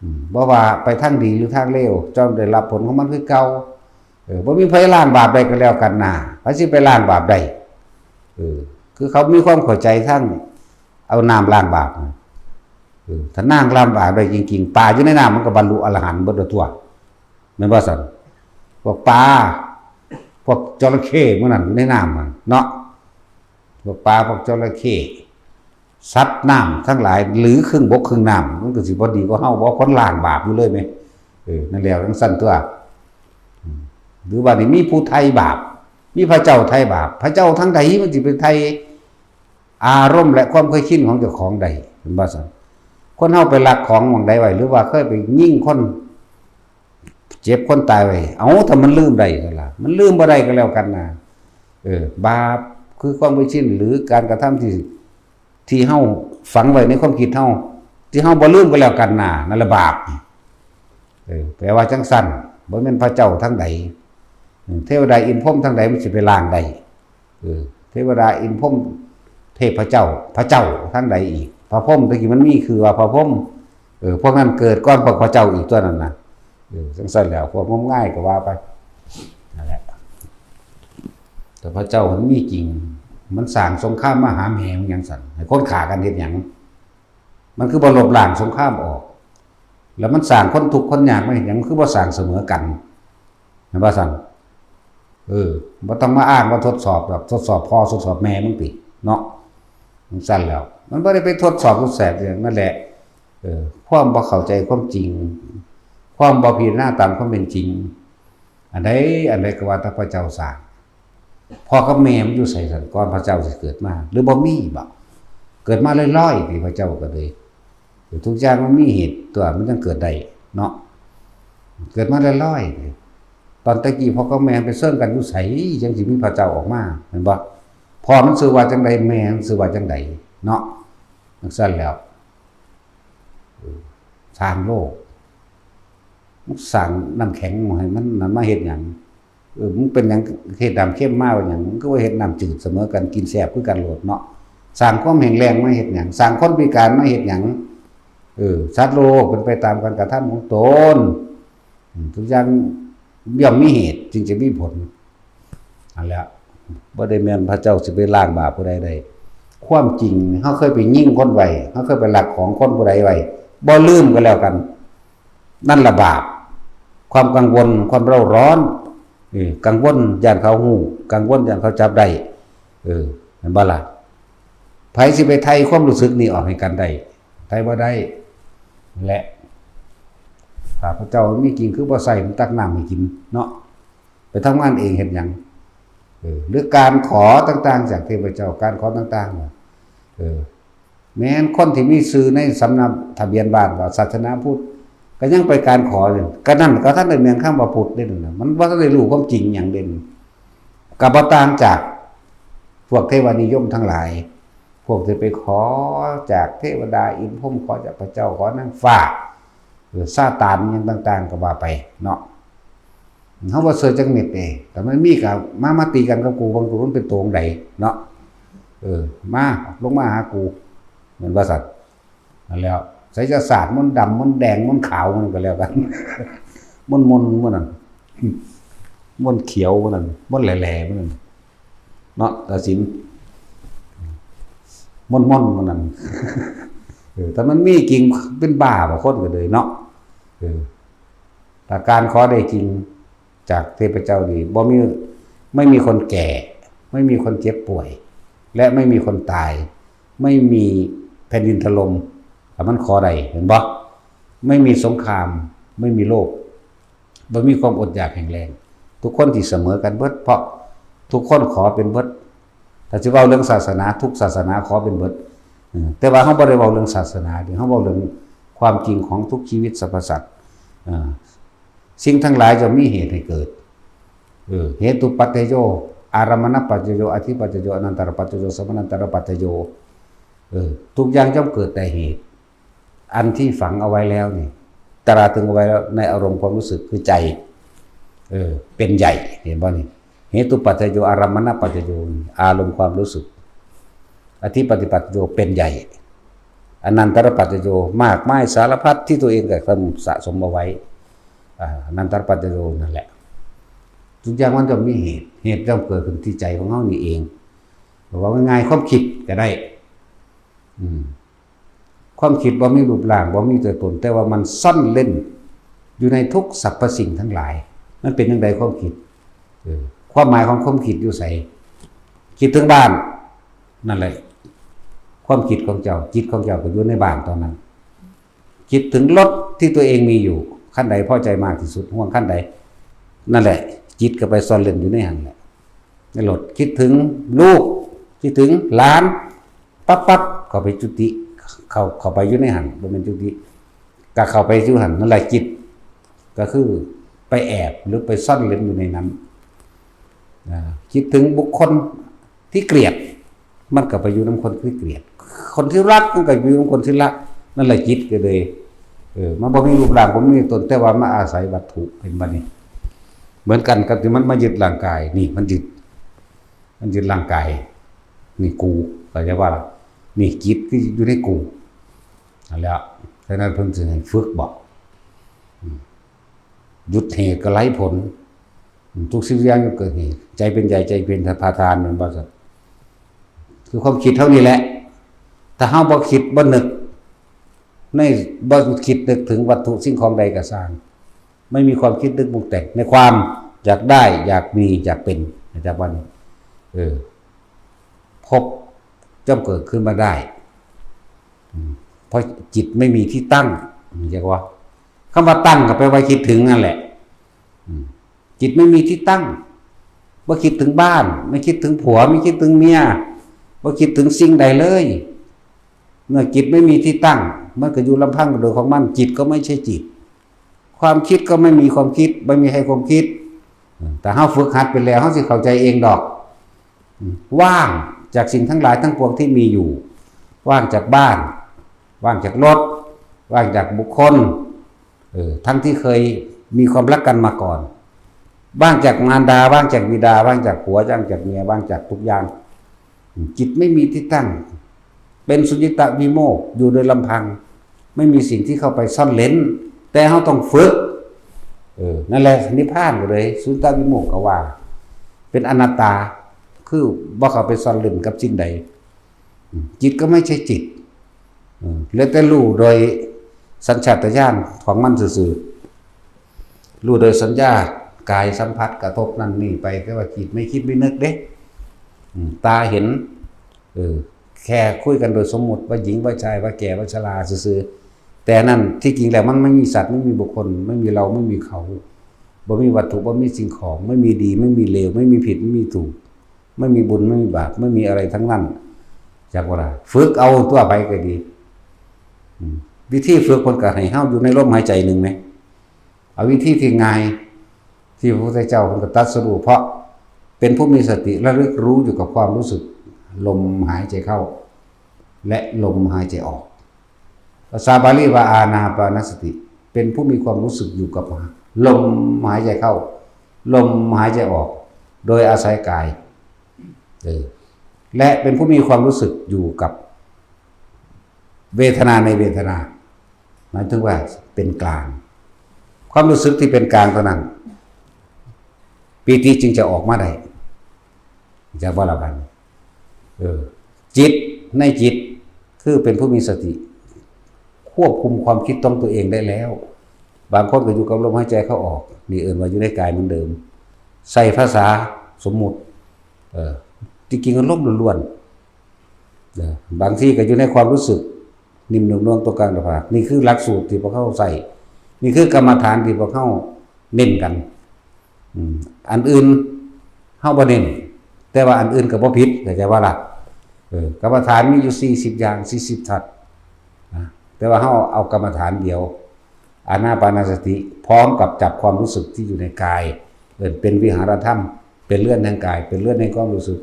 อืม บ่ว่าไปทางดีหรือทางเลว เจ้าได้รับผลของมันคือเก่า เออ บ่มีไผล้างบาปได้ก็แล้วกันนะ ไผสิไปล้างบาปได้ เออ คือเขามีความเข้าใจทางเอาน้ำล้างบาป เออ ถ้าน้ำล้างบาปได้จริงๆ ปลาอยู่ในน้ำมันก็บรรลุอรหันต์เบิดแล้วตั่ว แม่นบ่ซั่น พวกปลา พวกจระเข้หมู่นั้นอยู่ในน้ำมันเนาะ พวกปลา พวกจระเข้ สัตว์น้ำทั้งหลาย หรือครึ่งบกครึ่งน้ำ มันก็สิบ่ดีกว่าเฮาบ่ คนล้างบาปอยู่เลยแหม เออ นั่นแหละ จั่งซั่นตั่ว อืม หรือว่านี่มีผู้ไถ่บาป มีพระเจ้าไถ่บาป พระเจ้าทางใดมันสิไปไถ่อารมณ์และความเคยชินของเจ้าของได้ แม่นบ่ซั่น คนเฮาไปลักของหม่องใดไว้ หรือว่าเคยไปยิงคน เจ็บคนตายไว้ เอ้า ถ้ามันลืมได้นั่นล่ะ มันลืมบ่ได้ก็แล้วกันนะ เออ บาปคือความเคยชิน หรือการกระทำที่ ที่เฮาฝังไว้ในความคิดเฮา ที่เฮาบ่ลืมก็แล้วกันนะ นั่นละบาป เออ แปลว่าจั่งซั่น บ่แม่นพระเจ้าทางใด อืม เทวดาอินทร์พรหมทางใดมันสิไปล้างได้ เออ เทวดาอินทร์พรหมเทพเจ้า พระเจ้าทางใดอีก พระพรหมตะกี้มันมีคือว่าพระพรหม เออ พวกนั้นเกิดก่อนพวกพระเจ้าอีกตัวนั้นนะ เออ จั่งซั่นแหล้ว พวกงมงายก็ว่าไป นั่นแหละ แต่พระเจ้ามันมีจริง มันสร้างสงครามมาหาแม่มันหยังซั่น ให้คนฆ่ากันเฮ็ดหยัง มันคือบ่ลบล้างสงครามออก แล้วมันสร้างคนทุกข์คนยากมาเฮ็ดหยัง มันคือบ่สร้างเสมอกัน แม่นบ่ซั่น เออ บ่ต้องมาอ้างว่าทดสอบดอก ทดสอบพ่อทดสอบแม่มึงติ เนาะ จั่งซั้นแล้ว มันบ่ได้ไปทดสอบทดแสบอย่างนั้นแหละ เออ ความบ่เข้าใจความจริง ความบ่พิจารณาตามความเป็นจริง อันใดอันใดก็ว่าแต่พระเจ้าสร้าง พ่อกับแม่มันอยู่ไสซั่น ก่อนพระเจ้าสิเกิดมา หรือบ่มีบ่ เกิดมาลอยๆ ที่พระเจ้าก็เลย ทุกอย่างมันมีเหตุตัวมันจั่งเกิดได้เนาะ เกิดมาลอยๆ ตอนแต่กี้พ่อกับแม่ไปเซิ่งกันอยู่ไส จั่งสิมีพระเจ้าออกมา แม่นบ่ พ่อมันชื่อว่าจั่งใด แม่มันชื่อว่าจั่งใด เนาะ จั่งซั้นแล้ว เออ สร้างโลก มันสร้างน้ำแข็งให้มันนั่นมาเฮ็ดหยัง เออ มันเป็นหยัง เฮ็ดน้ำเค็มมาว่าหยัง มันก็ว่าเฮ็ดน้ำจืดเสมอกัน กินแซ่บคือกันโลดเนาะ สร้างความแห้งแล้งมาเฮ็ดหยัง สร้างคนพิการมาเฮ็ดหยัง เออ สัตว์โลกเป็นไปตามการกระทำของตน อืม ทุกอย่างย่อมมีเหตุจึงจะมีผล นั่นแหละ บ่ได้แม่นพระเจ้าสิไปล้างบาปผู้ใดได้ ความจริง เฮาเคยไปยิงคนไว้ เฮาเคยไปลักของคนผู้ใดไว้ บ่ลืมก็แล้วกัน นั่นละบาป ความกังวล ความเร่าร้อน เออ กังวลย้านเขาฮู้ กังวลย้านเขาจับได้ เออ แม่นบ่ล่ะ ไผสิไปไถ่ความรู้สึกนี่ออกให้กันได้ ไถ่บ่ได้ และ ถ้าพระเจ้ามีจริงคือบ่ใส่มันตักน้ำให้กินเนาะ ไปทำงานเองเฮ็ดหยัง เออ หรือการขอต่างๆ จากเทพเจ้า การขอต่างๆ เออ แม้นคนที่มีชื่อในสำนักทะเบียนบ้านว่าศาสนาพุทธ ก็ยังไปการขออยู่ ก็นั่นก็ท่านได้แม่นคำว่าพุทธเด้นั่นน่ะ มันบ่ทันได้รู้ความจริงหยังเด้ ก็บ่ต่างจากพวกเทวานิยมทั้งหลาย พวกที่ไปขอจากเทวดาอินทร์พรหม ขอจากพระเจ้า ขอนางฟ้า เออ ซาตานหยังต่างๆ ก็ว่าไปเนาะ เฮาบ่เชื่อจักเม็ดเด้ แต่มันมีก็มา มาตีกันกับกู เบิ่งกูมันเป็นโตจั่งใดเนาะ เออ มา ลงมาหากู แม่นว่าซั่น นั่นแหล้ว ไสยศาสตร์มนต์ดำ มนต์แดง มนต์ขาว มันก็แล้วกัน มนต์มนต์ มนต์นั่น มนต์เขียว มนต์นั่น มนต์แหล่ๆ มนต์นั่น เนาะ ตาสิน มนต์มนต์ มนต์นั่น เออ ถ้ามันมีจริง เป็นบ้าบ่คนก็เลยเนาะ เออ ถ้าการขอได้จริงจากเทพเจ้านี่ บ่มี ไม่มีคนแก่ ไม่มีคนเจ็บป่วย และไม่มีคนตาย ไม่มีแผ่นดินถล่ม ถ้ามันขอได้ เห็นบ่ ไม่มีสงคราม ไม่มีโรค บ่มีความอดอยากแห้งแล้ง ทุกคนที่เสมอกันเบิด เพราะทุกคนขอเป็นเบิด ถ้าสิเว้าเรื่องศาสนา ทุกศาสนาขอเป็นเบิด เออ แต่ว่าเฮาบ่ได้เว้าเรื่องศาสนาเด้ เฮาเว้าเรื่องความจริงของทุกชีวิตสรรพสัตว์ เออ สิ่งทั้งหลายจะมีเหตุให้เกิด เออ เหตุปัจจโย อารมณปัจจโย อธิปัจจโย อนันตรปัจจโย สมนันตรปัจจโย เออ ทุกอย่างย่อมเกิดแต่เหตุ อันที่ฝังเอาไว้แล้วนี่ ตราตรึงเอาไว้แล้วในอารมณ์ความรู้สึกคือใจ เออ เป็นใหญ่ เห็นบ่นี่ เหตุปัจจโย อารมณปัจจโย อารมณ์ความรู้สึก อธิปฏิปัจจโย เป็นใหญ่ อนันตรปัจจโย มากมายสารพัดที่ตัวเองกระทำสะสมเอาไว้ อ่า อนันตรปัจจโยนั่นแหละ ทุกอย่างมันจะมีเหตุ เหตุย่อมเกิดขึ้นที่ใจของเฮานี่เอง บอกว่าง่ายๆ ความคิดก็ได้ อืม ความคิดบ่มีรูปร่าง บ่มีตัวตน แต่ว่ามันซ่อนเร้นอยู่ในทุกสรรพสิ่งทั้งหลาย มันเป็นจั่งใดความคิด เออ ความหมายของความคิดอยู่ไส คิดถึงบ้าน นั่นแหละ ความคิดของเจ้า จิตของเจ้าก็อยู่ในบ้านตอนนั้น คิดถึงรถที่ตัวเองมีอยู่ คันใดพอใจมากที่สุด ห่วงคันใด นั่นแหละ จิตก็ไปซ่อนเร้นอยู่ในหั้นแหละ ในรถ คิดถึงลูก คิดถึงหลาน ปั๊บปั๊บ เข้าไปจุติ เข้า เข้าไปอยู่ในหั้น บ่แม่นจุติ ก็เข้าไปอยู่หั้น นั่นแหละจิต ก็คือไปแอบหรือไปซ่อนเร้นอยู่ในนั้น อ่า คิดถึงบุคคลที่เกลียด มันก็ไปอยู่นำคนที่เกลียด คนที่รักมันก็อยู่นำคนที่รัก นั่นแหละจิตก็เลย เออ มันบ่มีรูปร่าง บ่มีตัวตน แต่ว่ามาอาศัยวัตถุ เห็นบ่นี่ เหมือนกันกับที่มันมายึดร่างกาย นี่มันยึด มันยึดร่างกาย นี่กู เข้าใจบ่ล่ะ นี่จิตคืออยู่ในกู นั่นแหละ ฉะนั้นเพิ่นสิให้ฝึกบอก อืม หยุดเหตุก็ไร้ผล ทุกสิ่งอย่างก็เกิดเหตุ ใจเป็นใหญ่ ใจเป็นประธาน แม่นบ่ซั่น คือความคิดเฮานี่แหละ ถ้าเฮาบ่คิดบ่นึก ใน บ่คิดนึกถึงวัตถุสิ่งของใดก็ซ่าง ไม่มีความคิดนึกปรุงแต่งในความอยากได้ อยากมี อยากเป็น อาจารย์ว่านี่ เออ ภพ ย่อมเกิดขึ้นมาได้ อืม เพราะจิตไม่มีที่ตั้ง เรียกว่า คำว่าตั้งก็แปลว่าคิดถึงนั่นแหละ อืม จิตไม่มีที่ตั้ง บ่คิดถึงบ้าน ไม่คิดถึงผัว ไม่คิดถึงเมีย บ่คิดถึงสิ่งใดเลย เมื่อจิตไม่มีที่ตั้ง มันก็อยู่ลำพังโดยของมัน จิตก็ไม่ใช่จิต ความคิดก็ไม่มีความคิด ไม่มีให้ความคิด แต่เฮาฝึกหัดไปแล้ว เฮาสิเข้าใจเองดอก ว่างจากสิ่งทั้งหลายทั้งปวงที่มีอยู่ ว่างจากบ้าน ว่างจากรถ ว่างจากบุคคล เออ ทั้งที่เคยมีความรักกันมาก่อน ว่างจากมารดา ว่างจากบิดา ว่างจากผัว ว่างจากเมีย ว่างจากทุกอย่าง จิตไม่มีที่ตั้ง เป็นสุญญตวิโมกข์ อยู่โดยลำพัง ไม่มีสิ่งที่เข้าไปซ่อนเร้น แต่เฮาต้องฝึก เออ นั่นแหละนิพพานก็เลย สุญญตวิโมกข์ก็ว่า เป็นอนัตตา คือบ่เข้าไปซ่อนเร้นกับสิ่งใด จิตก็ไม่ใช่จิต อืม เหลือแต่รู้โดยสัญชาตญาณของมันซื่อๆ รู้โดยสัญญา กายสัมผัสกระทบนั่นนี่ไป แต่ว่าจิตไม่คิดไม่นึกเด้ อืม ตาเห็น เออ แค่คุยกันโดยสมมุติว่าหญิงว่าชาย ว่าแก่ว่าชราซื่อๆ แต่นั่นที่จริงแล้วมันไม่มีสัตว์ ไม่มีบุคคล ไม่มีเรา ไม่มีเขา บ่มีวัตถุ บ่มีสิ่งของ ไม่มีดี ไม่มีเลว ไม่มีผิด ไม่มีถูก ไม่มีบุญ ไม่มีบาป ไม่มีอะไรทั้งนั้น จักว่าล่ะ ฝึกเอาตัวไปก็ดี อืม วิธีฝึกเพิ่นก็ให้เฮาอยู่ในลมหายใจหนึ่งไหม เอาวิธีที่ง่าย ที่พระพุทธเจ้าเพิ่นก็ตรัสรู้ เพราะเป็นผู้มีสติระลึกรู้อยู่กับความรู้สึกลมหายใจเข้า และลมหายใจออก ภาษาบาลีว่าอานาปานสติ เป็นผู้มีความรู้สึกอยู่กับลมหายใจเข้า ลมหายใจออก โดยอาศัยกาย เออ และเป็นผู้มีความรู้สึกอยู่กับเวทนาในเวทนา หมายถึงว่าเป็นกลาง ความรู้สึกที่เป็นกลางเท่านั้น ปีติจึงจะออกมาได้ จะว่าละบัด เออ จิตในจิต คือเป็นผู้มีสติ ควบคุมความคิดของตัวเองได้แล้ว บางคนก็อยู่กับลมหายใจเข้าออก นี่เอิ้นว่าอยู่ในกายเหมือนเดิม ใส่ภาษาสมมุติ เออ ที่จริงลมล้วนๆ เออ บางทีก็อยู่ในความรู้สึก นิ่มนุ่มนวลตัวกลางต่างหาก นี่คือหลักสูตรที่พวกเฮาใช้ นี่คือกรรมฐานที่พวกเฮาเน้นกัน อืม อันอื่นเฮาบ่เน้น แต่ว่าอันอื่นก็บ่ผิด เข้าใจว่าล่ะ เออ กรรมฐานมีอยู่สี่สิบอย่าง สี่สิบทัศน์ นะ แต่ว่าเฮาเอากรรมฐานเดียว อานาปานสติ พร้อมกับจับความรู้สึกที่อยู่ในกาย เอิ้นเป็นวิหารธรรม เป็นเรือนแห่งกาย เป็นเรือนแห่งความรู้สึก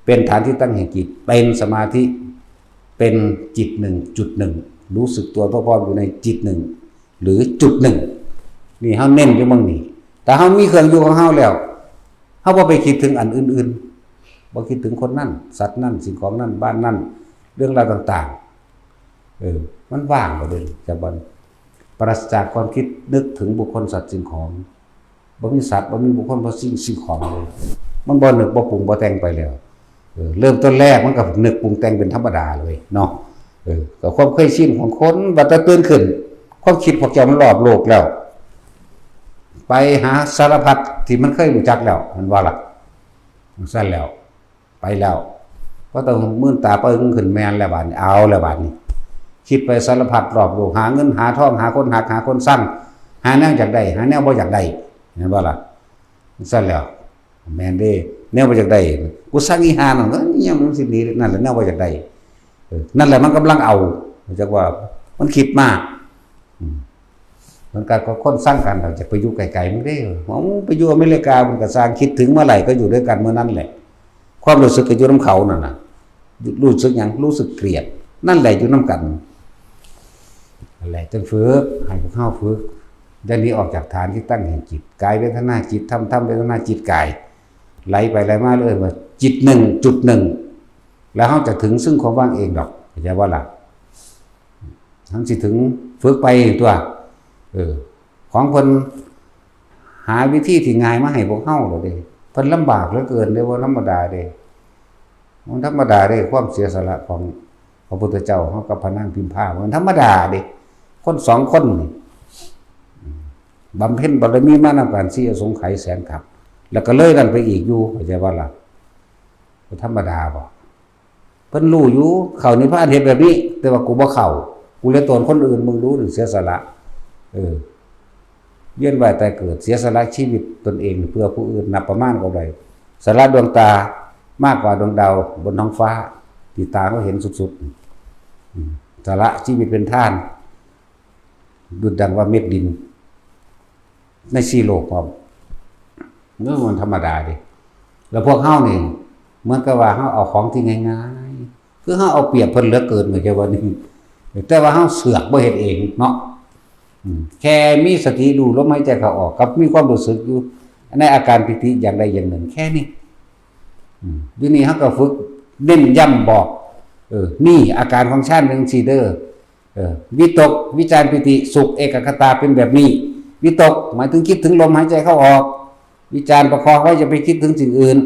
เป็นฐานที่ตั้งแห่งจิต เป็นสมาธิ เป็นจิตหนึ่งจุดหนึ่ง รู้สึกตัวทั่วพร้อมอยู่ในจิตหนึ่ง หรือจุดหนึ่ง นี่เฮาเน้นอยู่หม่องนี้ แต่เฮามีเครื่องอยู่ของเฮาแล้ว เฮาบ่ไปคิดถึงอันอื่นๆ บ่คิดถึงคนนั้น สัตว์นั้น สิ่งของนั้น บ้านนั้น เรื่องราวต่างๆ เออ มันว่างหมดเลย จากบัด ปราศจากความคิดนึกถึงบุคคล สัตว์ สิ่งของ บ่มีสัตว์ บ่มีบุคคล บ่สิ่ง สิ่งของเลย มันบ่นึก บ่ปรุง บ่แต่งไปแล้ว เออ เริ่มต้นแรกมันก็นึกปรุงแต่งเป็นธรรมดาเลยเนาะ เออ ก็ความเคยชินของคน บัดแต่ตื่นขึ้น ความคิดพวกเจ้ามันรอบโลกแล้ว ไปหาสารพัดที่มันเคยรู้จักแล้ว มันว่าล่ะ จั่งซั้นแล้ว ไปแล้ว พอต้องมื่นตาปึ้งขึ้น แม่นแล้วบาดนี้ เอาแล้วบาดนี้ คิดไปสารพัดรอบโลก หาเงินหาทอง หาคนฮัก หาคนซัง หาแนวอยากได้ หาแนวบ่อยากได้ แม่นบ่ล่ะ จั่งซั้นแล้ว แม่นเด้ แนวบ่อยากได้ กูซังอีห่านั่น ก็ยังมันสิหนี นั่นแหละแนวบ่อยากได้ เออ นั่นแหละมันกำลังเอา จักว่ามันคิดมาก อืม มันก็ ก็คนซังกัน เราจะไปอยู่ไกลๆ มันเด้ เอาไปอยู่อเมริกา มันก็ซัง คิดถึงเมื่อไหร่ก็อยู่ด้วยกันเมื่อนั้นแหละ ความรู้สึกก็อยู่นำเขานั่นน่ะ รู้สึกหยัง รู้สึกเกลียด นั่นแหละอยู่นำกัน นั่นแหละ จึงฝึก ให้พวกเฮาฝึก อย่าหนีออกจากฐานที่ตั้งแห่งจิต กายเวทนาจิตธรรม ธรรมเวทนาจิตกาย ไหลไปไหลมาเลย ว่าจิตหนึ่งจุดหนึ่ง แล้วเฮาจะถึงซึ่งความว่างเองดอก เข้าใจบ่ล่ะ ทั้งสิถึง ฝึกไปตัว เออ ของเพิ่นหาวิธีที่ง่ายมาให้พวกเฮาแล้วเด้ เพิ่นลำบากเหลือเกินเด้ บ่ธรรมดาเด้ มันธรรมดาเด้ ความเสียสละของพระพุทธเจ้าเฮากับพระนางพิมพา มันธรรมดาเด้ คนสองคนนี่ บำเพ็ญบารมีมานำกัน สี่อสงไขยแสนขับ แล้วก็เลยนั่นไปอีกอยู่ เข้าใจบ่ล่ะ บ่ธรรมดาบ่ เพิ่นรู้อยู่ เข้านิพพานเฮ็ดแบบนี้ แต่ว่ากูบ่เข้า กูเลยตนคนอื่น มึงรู้หรือเสียสละ เออ เวียนว่ายตายเกิด เสียสละชีวิตตนเองเพื่อผู้อื่น นับประมาณก็ได้ สละดวงตามากกว่าดวงดาวบนท้องฟ้า ที่ตาเขาเห็นสุดๆ อืม สละชีวิตเป็นทาน ดุจดังว่าเม็ดดิน ในสี่โลกพร้อม เรื่องมันธรรมดาเด้ แล้วพวกเฮานี่ เหมือนกับว่าเฮาเอาของที่ง่ายๆ คือเฮาเอาเปรียบเพิ่นเหลือเกิน เหมือนกับว่านี่ แต่ว่าเฮาเสือกบ่เฮ็ดเองเนาะ อืม แค่มีสติรู้ลมหายใจเข้าออก กับมีความรู้สึกอยู่ ในอาการปีติอย่างใดอย่างหนึ่ง แค่นี้ อืม อยู่นี่เฮาก็ฝึกเน้นย้ำบอก เออ นี่อาการของฌานเป็นจั่งซี้เด้อ เออ วิตก วิจาร ปีติ สุข เอกัคคตาเป็นแบบนี้ วิตก หมายถึงคิดถึงลมหายใจเข้าออก วิจาร ประคองไว้ อย่าไปคิดถึงสิ่งอื่น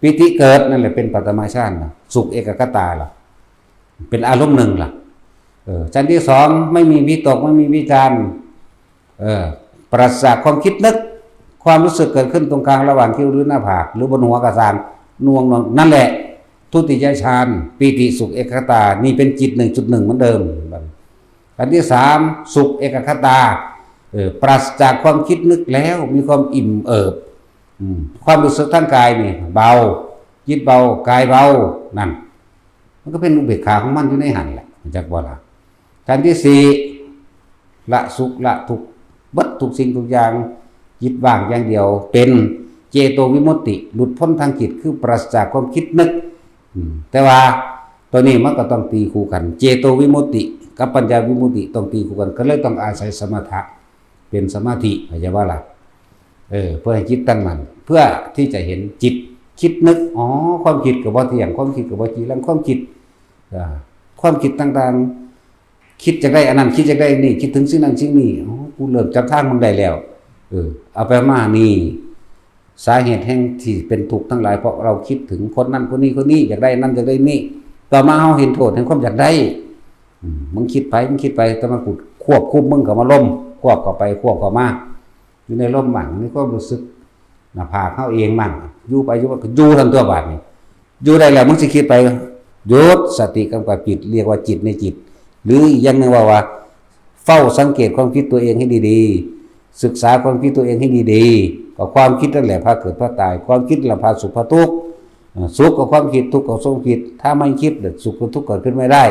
ปีติเกิด นั่นแหละเป็นปัตตมฌานนะ สุข เอกัคคตาล่ะ เป็นอารมณ์หนึ่งล่ะ เออ ชั้นที่สอง ไม่มีวิตก ไม่มีวิจาร เออ ปราศจากความคิดนึก ความรู้สึกเกิดขึ้นตรงกลางระหว่างคิ้วหรือหน้าผาก หรือบนหัวกะซาง นวงนวง นั่นแหละ ทุติยฌาน ปีติสุขเอกัคคตา นี่เป็นจิตหนึ่งจุดหนึ่งเหมือนเดิม อันที่สาม สุขเอกัคคตา เออ ปราศจากความคิดนึกแล้วมีความอิ่มเอิบ อืม ความรู้สึกทางกายนี่ เบา จิตเบา กายเบา นั่น มันก็เป็นอุเบกขาของมันอยู่ในหั้นแหละ จักบ่ล่ะ ขั้นที่สี่ ละสุขละทุกข์ เบิดทุกสิ่งทุกอย่าง จิตว่างอย่างเดียว เป็นเจโตวิมุตติ หลุดพ้นทางจิต คือปราศจากความคิดนึก อืม แต่ว่าตัวนี้มันก็ต้องตีคู่กัน เจโตวิมุตติ กับปัญญาวิมุตติต้องตีคู่กัน ก็เลยต้องอาศัยสมถะ เป็นสมาธิ เข้าใจบ่ล่ะ เออ เพื่อให้จิตตั้งมั่น เพื่อที่จะเห็นจิตคิดนึก อ๋อ ความคิดก็บ่เที่ยง ความคิดก็บ่จีรัง ความคิด อ่า ความคิดต่างๆ คิดอยากได้อันนั้น คิดอยากได้นี่ คิดถึงสิ่งนั้นสิ่งนี้ อ๋อ กูเริ่มจับทางมันได้แล้ว เออ เอาไปมานี่ สาเหตุแห่งที่เป็นทุกข์ทั้งหลาย เพราะเราคิดถึงคนนั้นคนนี้คนนี้ อยากได้นั่นอยากได้นี่ ต่อมาเฮาเห็นโทษแห่งความอยากได้ อืม มึงคิดไป มึงคิดไป แต่มากูควบคุมมึงเข้ามาลม ควบเข้าไป ควบเข้ามา อยู่ในลมมั่ง ในความรู้สึก หน้าผากเฮาเองมั่ง อยู่ไปอยู่มาก็อยู่ทั้งตัวบาดนี่ อยู่ได้แล้ว มึงสิคิดไป หยุด สติกำกับจิต เรียกว่าจิตในจิต หรืออีกอย่างหนึ่งว่า ว่า เฝ้าสังเกตความคิดตัวเองให้ดีๆ ศึกษาความคิดตัวเองให้ดีๆ ก็ความคิดนั่นแหละพาเกิดพาตาย ความคิดนั่นแหละพาสุขพาทุกข์ อ่า สุขกับความคิด ทุกข์กับความคิด ถ้าไม่คิด สุขกับทุกข์เกิดขึ้นไม่ได้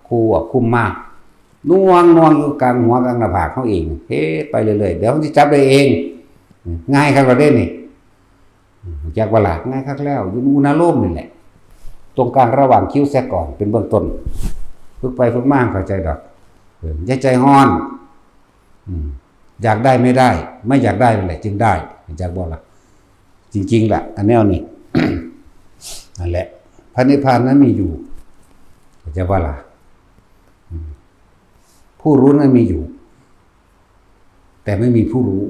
ควบคุมมา น่วงน่วงอยู่กลางหัวกลางหน้าผากเฮาเอง เฮ็ดไปเรื่อยๆ เดี๋ยวมันสิจับได้เอง ง่ายคักแล้วเด้นี่ จักบ่ล่ะ ง่ายคักแล้ว อยู่อุณาโลมนี่แหละ ตรงกลางระหว่างคิ้วแซกก่อน เป็นเบื้องต้น ฝึกไปฝึกมาเข้าใจดอก เออ อย่าใจฮ้อน อืม อยากได้ไม่ได้ ไม่อยากได้นั่นแหละจึงได้ จักบ่ล่ะ จริงๆล่ะ อันแนวนี้ นั่นแหละ พระนิพพานนั้นมีอยู่ จักบ่ล่ะ อืม ผู้รู้นั้นมีอยู่ แต่ไม่มีผู้รู้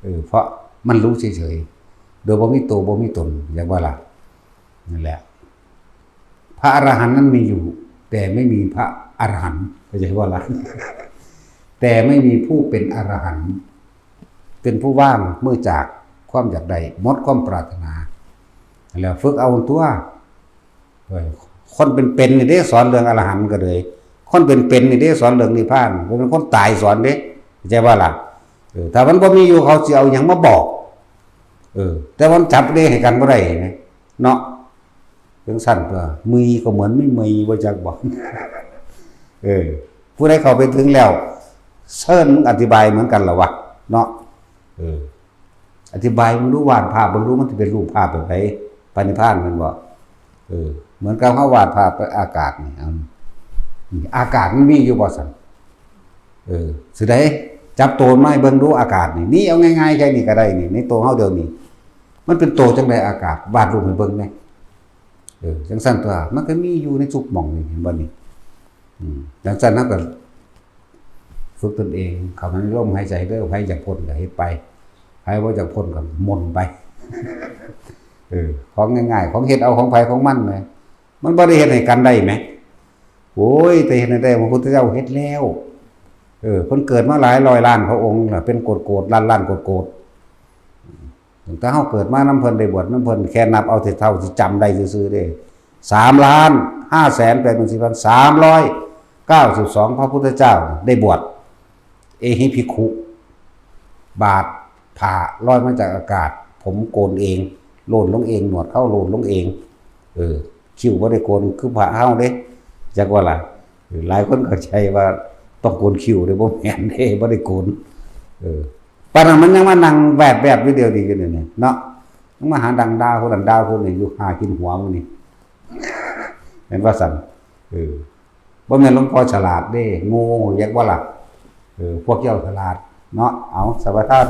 เออ เพราะมันรู้เฉยๆ โดยบ่มีตัวบ่มีตน จักบ่ล่ะ นั่นแหละ พระอรหันต์นั้นมีอยู่ แต่ไม่มีพระอรหันต์ เข้าใจบ่ล่ะ แต่ไม่มีผู้เป็นอรหันต์ เป็นผู้ว่างเมื่อจากความอยากได้ หมดความปรารถนา แล้วฝึกเอาตัว เออ คนเป็นๆ นี่เด้สอนเรื่องอรหันต์ก็เลย คนเป็นๆ นี่เด้สอนเรื่องนิพพาน บ่แม่นคนตายสอนเด้ เข้าใจบ่ล่ะ เออ ถ้ามันบ่มีอยู่ เขาสิเอาหยังมาบอก เออ แต่มันจับเด้ให้กันบ่ได้นะ เนาะ จังซั่นตัว มีก็เหมือนไม่มี บ่จักบอก เออ ผู้ใดเข้าไปถึงแล้ว เชิญมึงอธิบายเหมือนกันล่ะวะ เนาะ เออ อธิบายมึงดู วาดภาพมึงดู มันสิเป็นรูปภาพแบบใด พระนิพพานแม่นบ่ เออ เหมือนกับเฮาวาดภาพอากาศนี่ เอา นี่อากาศมันมีอยู่บ่ซั่น เออ สิได้จับโตมาให้เบิ่งดู อากาศนี่ นี่เอาง่ายๆ แค่นี้ก็ได้นี่ ในโตเฮาเดี๋ยวนี้ มันเป็นโตจังใดอากาศ วาดรูปให้เบิ่งแหน่ เออ จังซั่นตัว มันก็มีอยู่ในทุกหม่องนี่ เห็นบ่นี่ อืม จังซั่นเฮาก็ ฝึกตนเอง เข้ามาในลมหายใจเด้อ ไผอยากพ้นก็เฮ็ดไป ไผบ่อยากพ้นก็หม่นไป เออ ของง่ายๆ ของเฮ็ดเอาของไผของมันแหม มันบ่ได้เฮ็ดให้กันได้แหม โอ้ย แต่เฮ็ดให้ได้ พระพุทธเจ้าเฮ็ดแล้ว เออ เพิ่นเกิดมาหลายร้อยล้านพระองค์ล่ะ เป็นโกดๆ ล้านๆ โกดๆ ตั้งแต่เฮาเกิดมานำเพิ่น ได้บวชนำเพิ่น แค่นับเอาแต่เท่าที่จำได้ซื่อๆ เด้ สามล้านห้าแสนแปดหมื่นสี่พันสามร้อยเก้าสิบสอง พระพุทธเจ้าได้บวช เอหิภิกขุ บาท ผ้าลอยมาจากอากาศ ผมโกนเอง โลนลงเอง หนวดเค้าโลนลงเอง เออ คิ้วบ่ได้โกนคือพระเฮาเด้ จักว่าล่ะ เออ หลายคนเข้าใจว่าต้องโกนคิ้วเด้ บ่แม่นเด้ บ่ได้โกน เออ ปานนั้นมันยังมานั่งแวบๆอยู่เดียวดีกันอยู่นี่เนาะ มันมาหาดังด่าผู้นั้นด่าผู้นี้อยู่ หากินหัวมื้อนี้ แม่นว่าซั่น เออ บ่แม่นหลวงพ่อฉลาดเด้ โง่ จักว่าล่ะ เออ พวกเจ้าฉลาดเนาะ เอา สมาทาน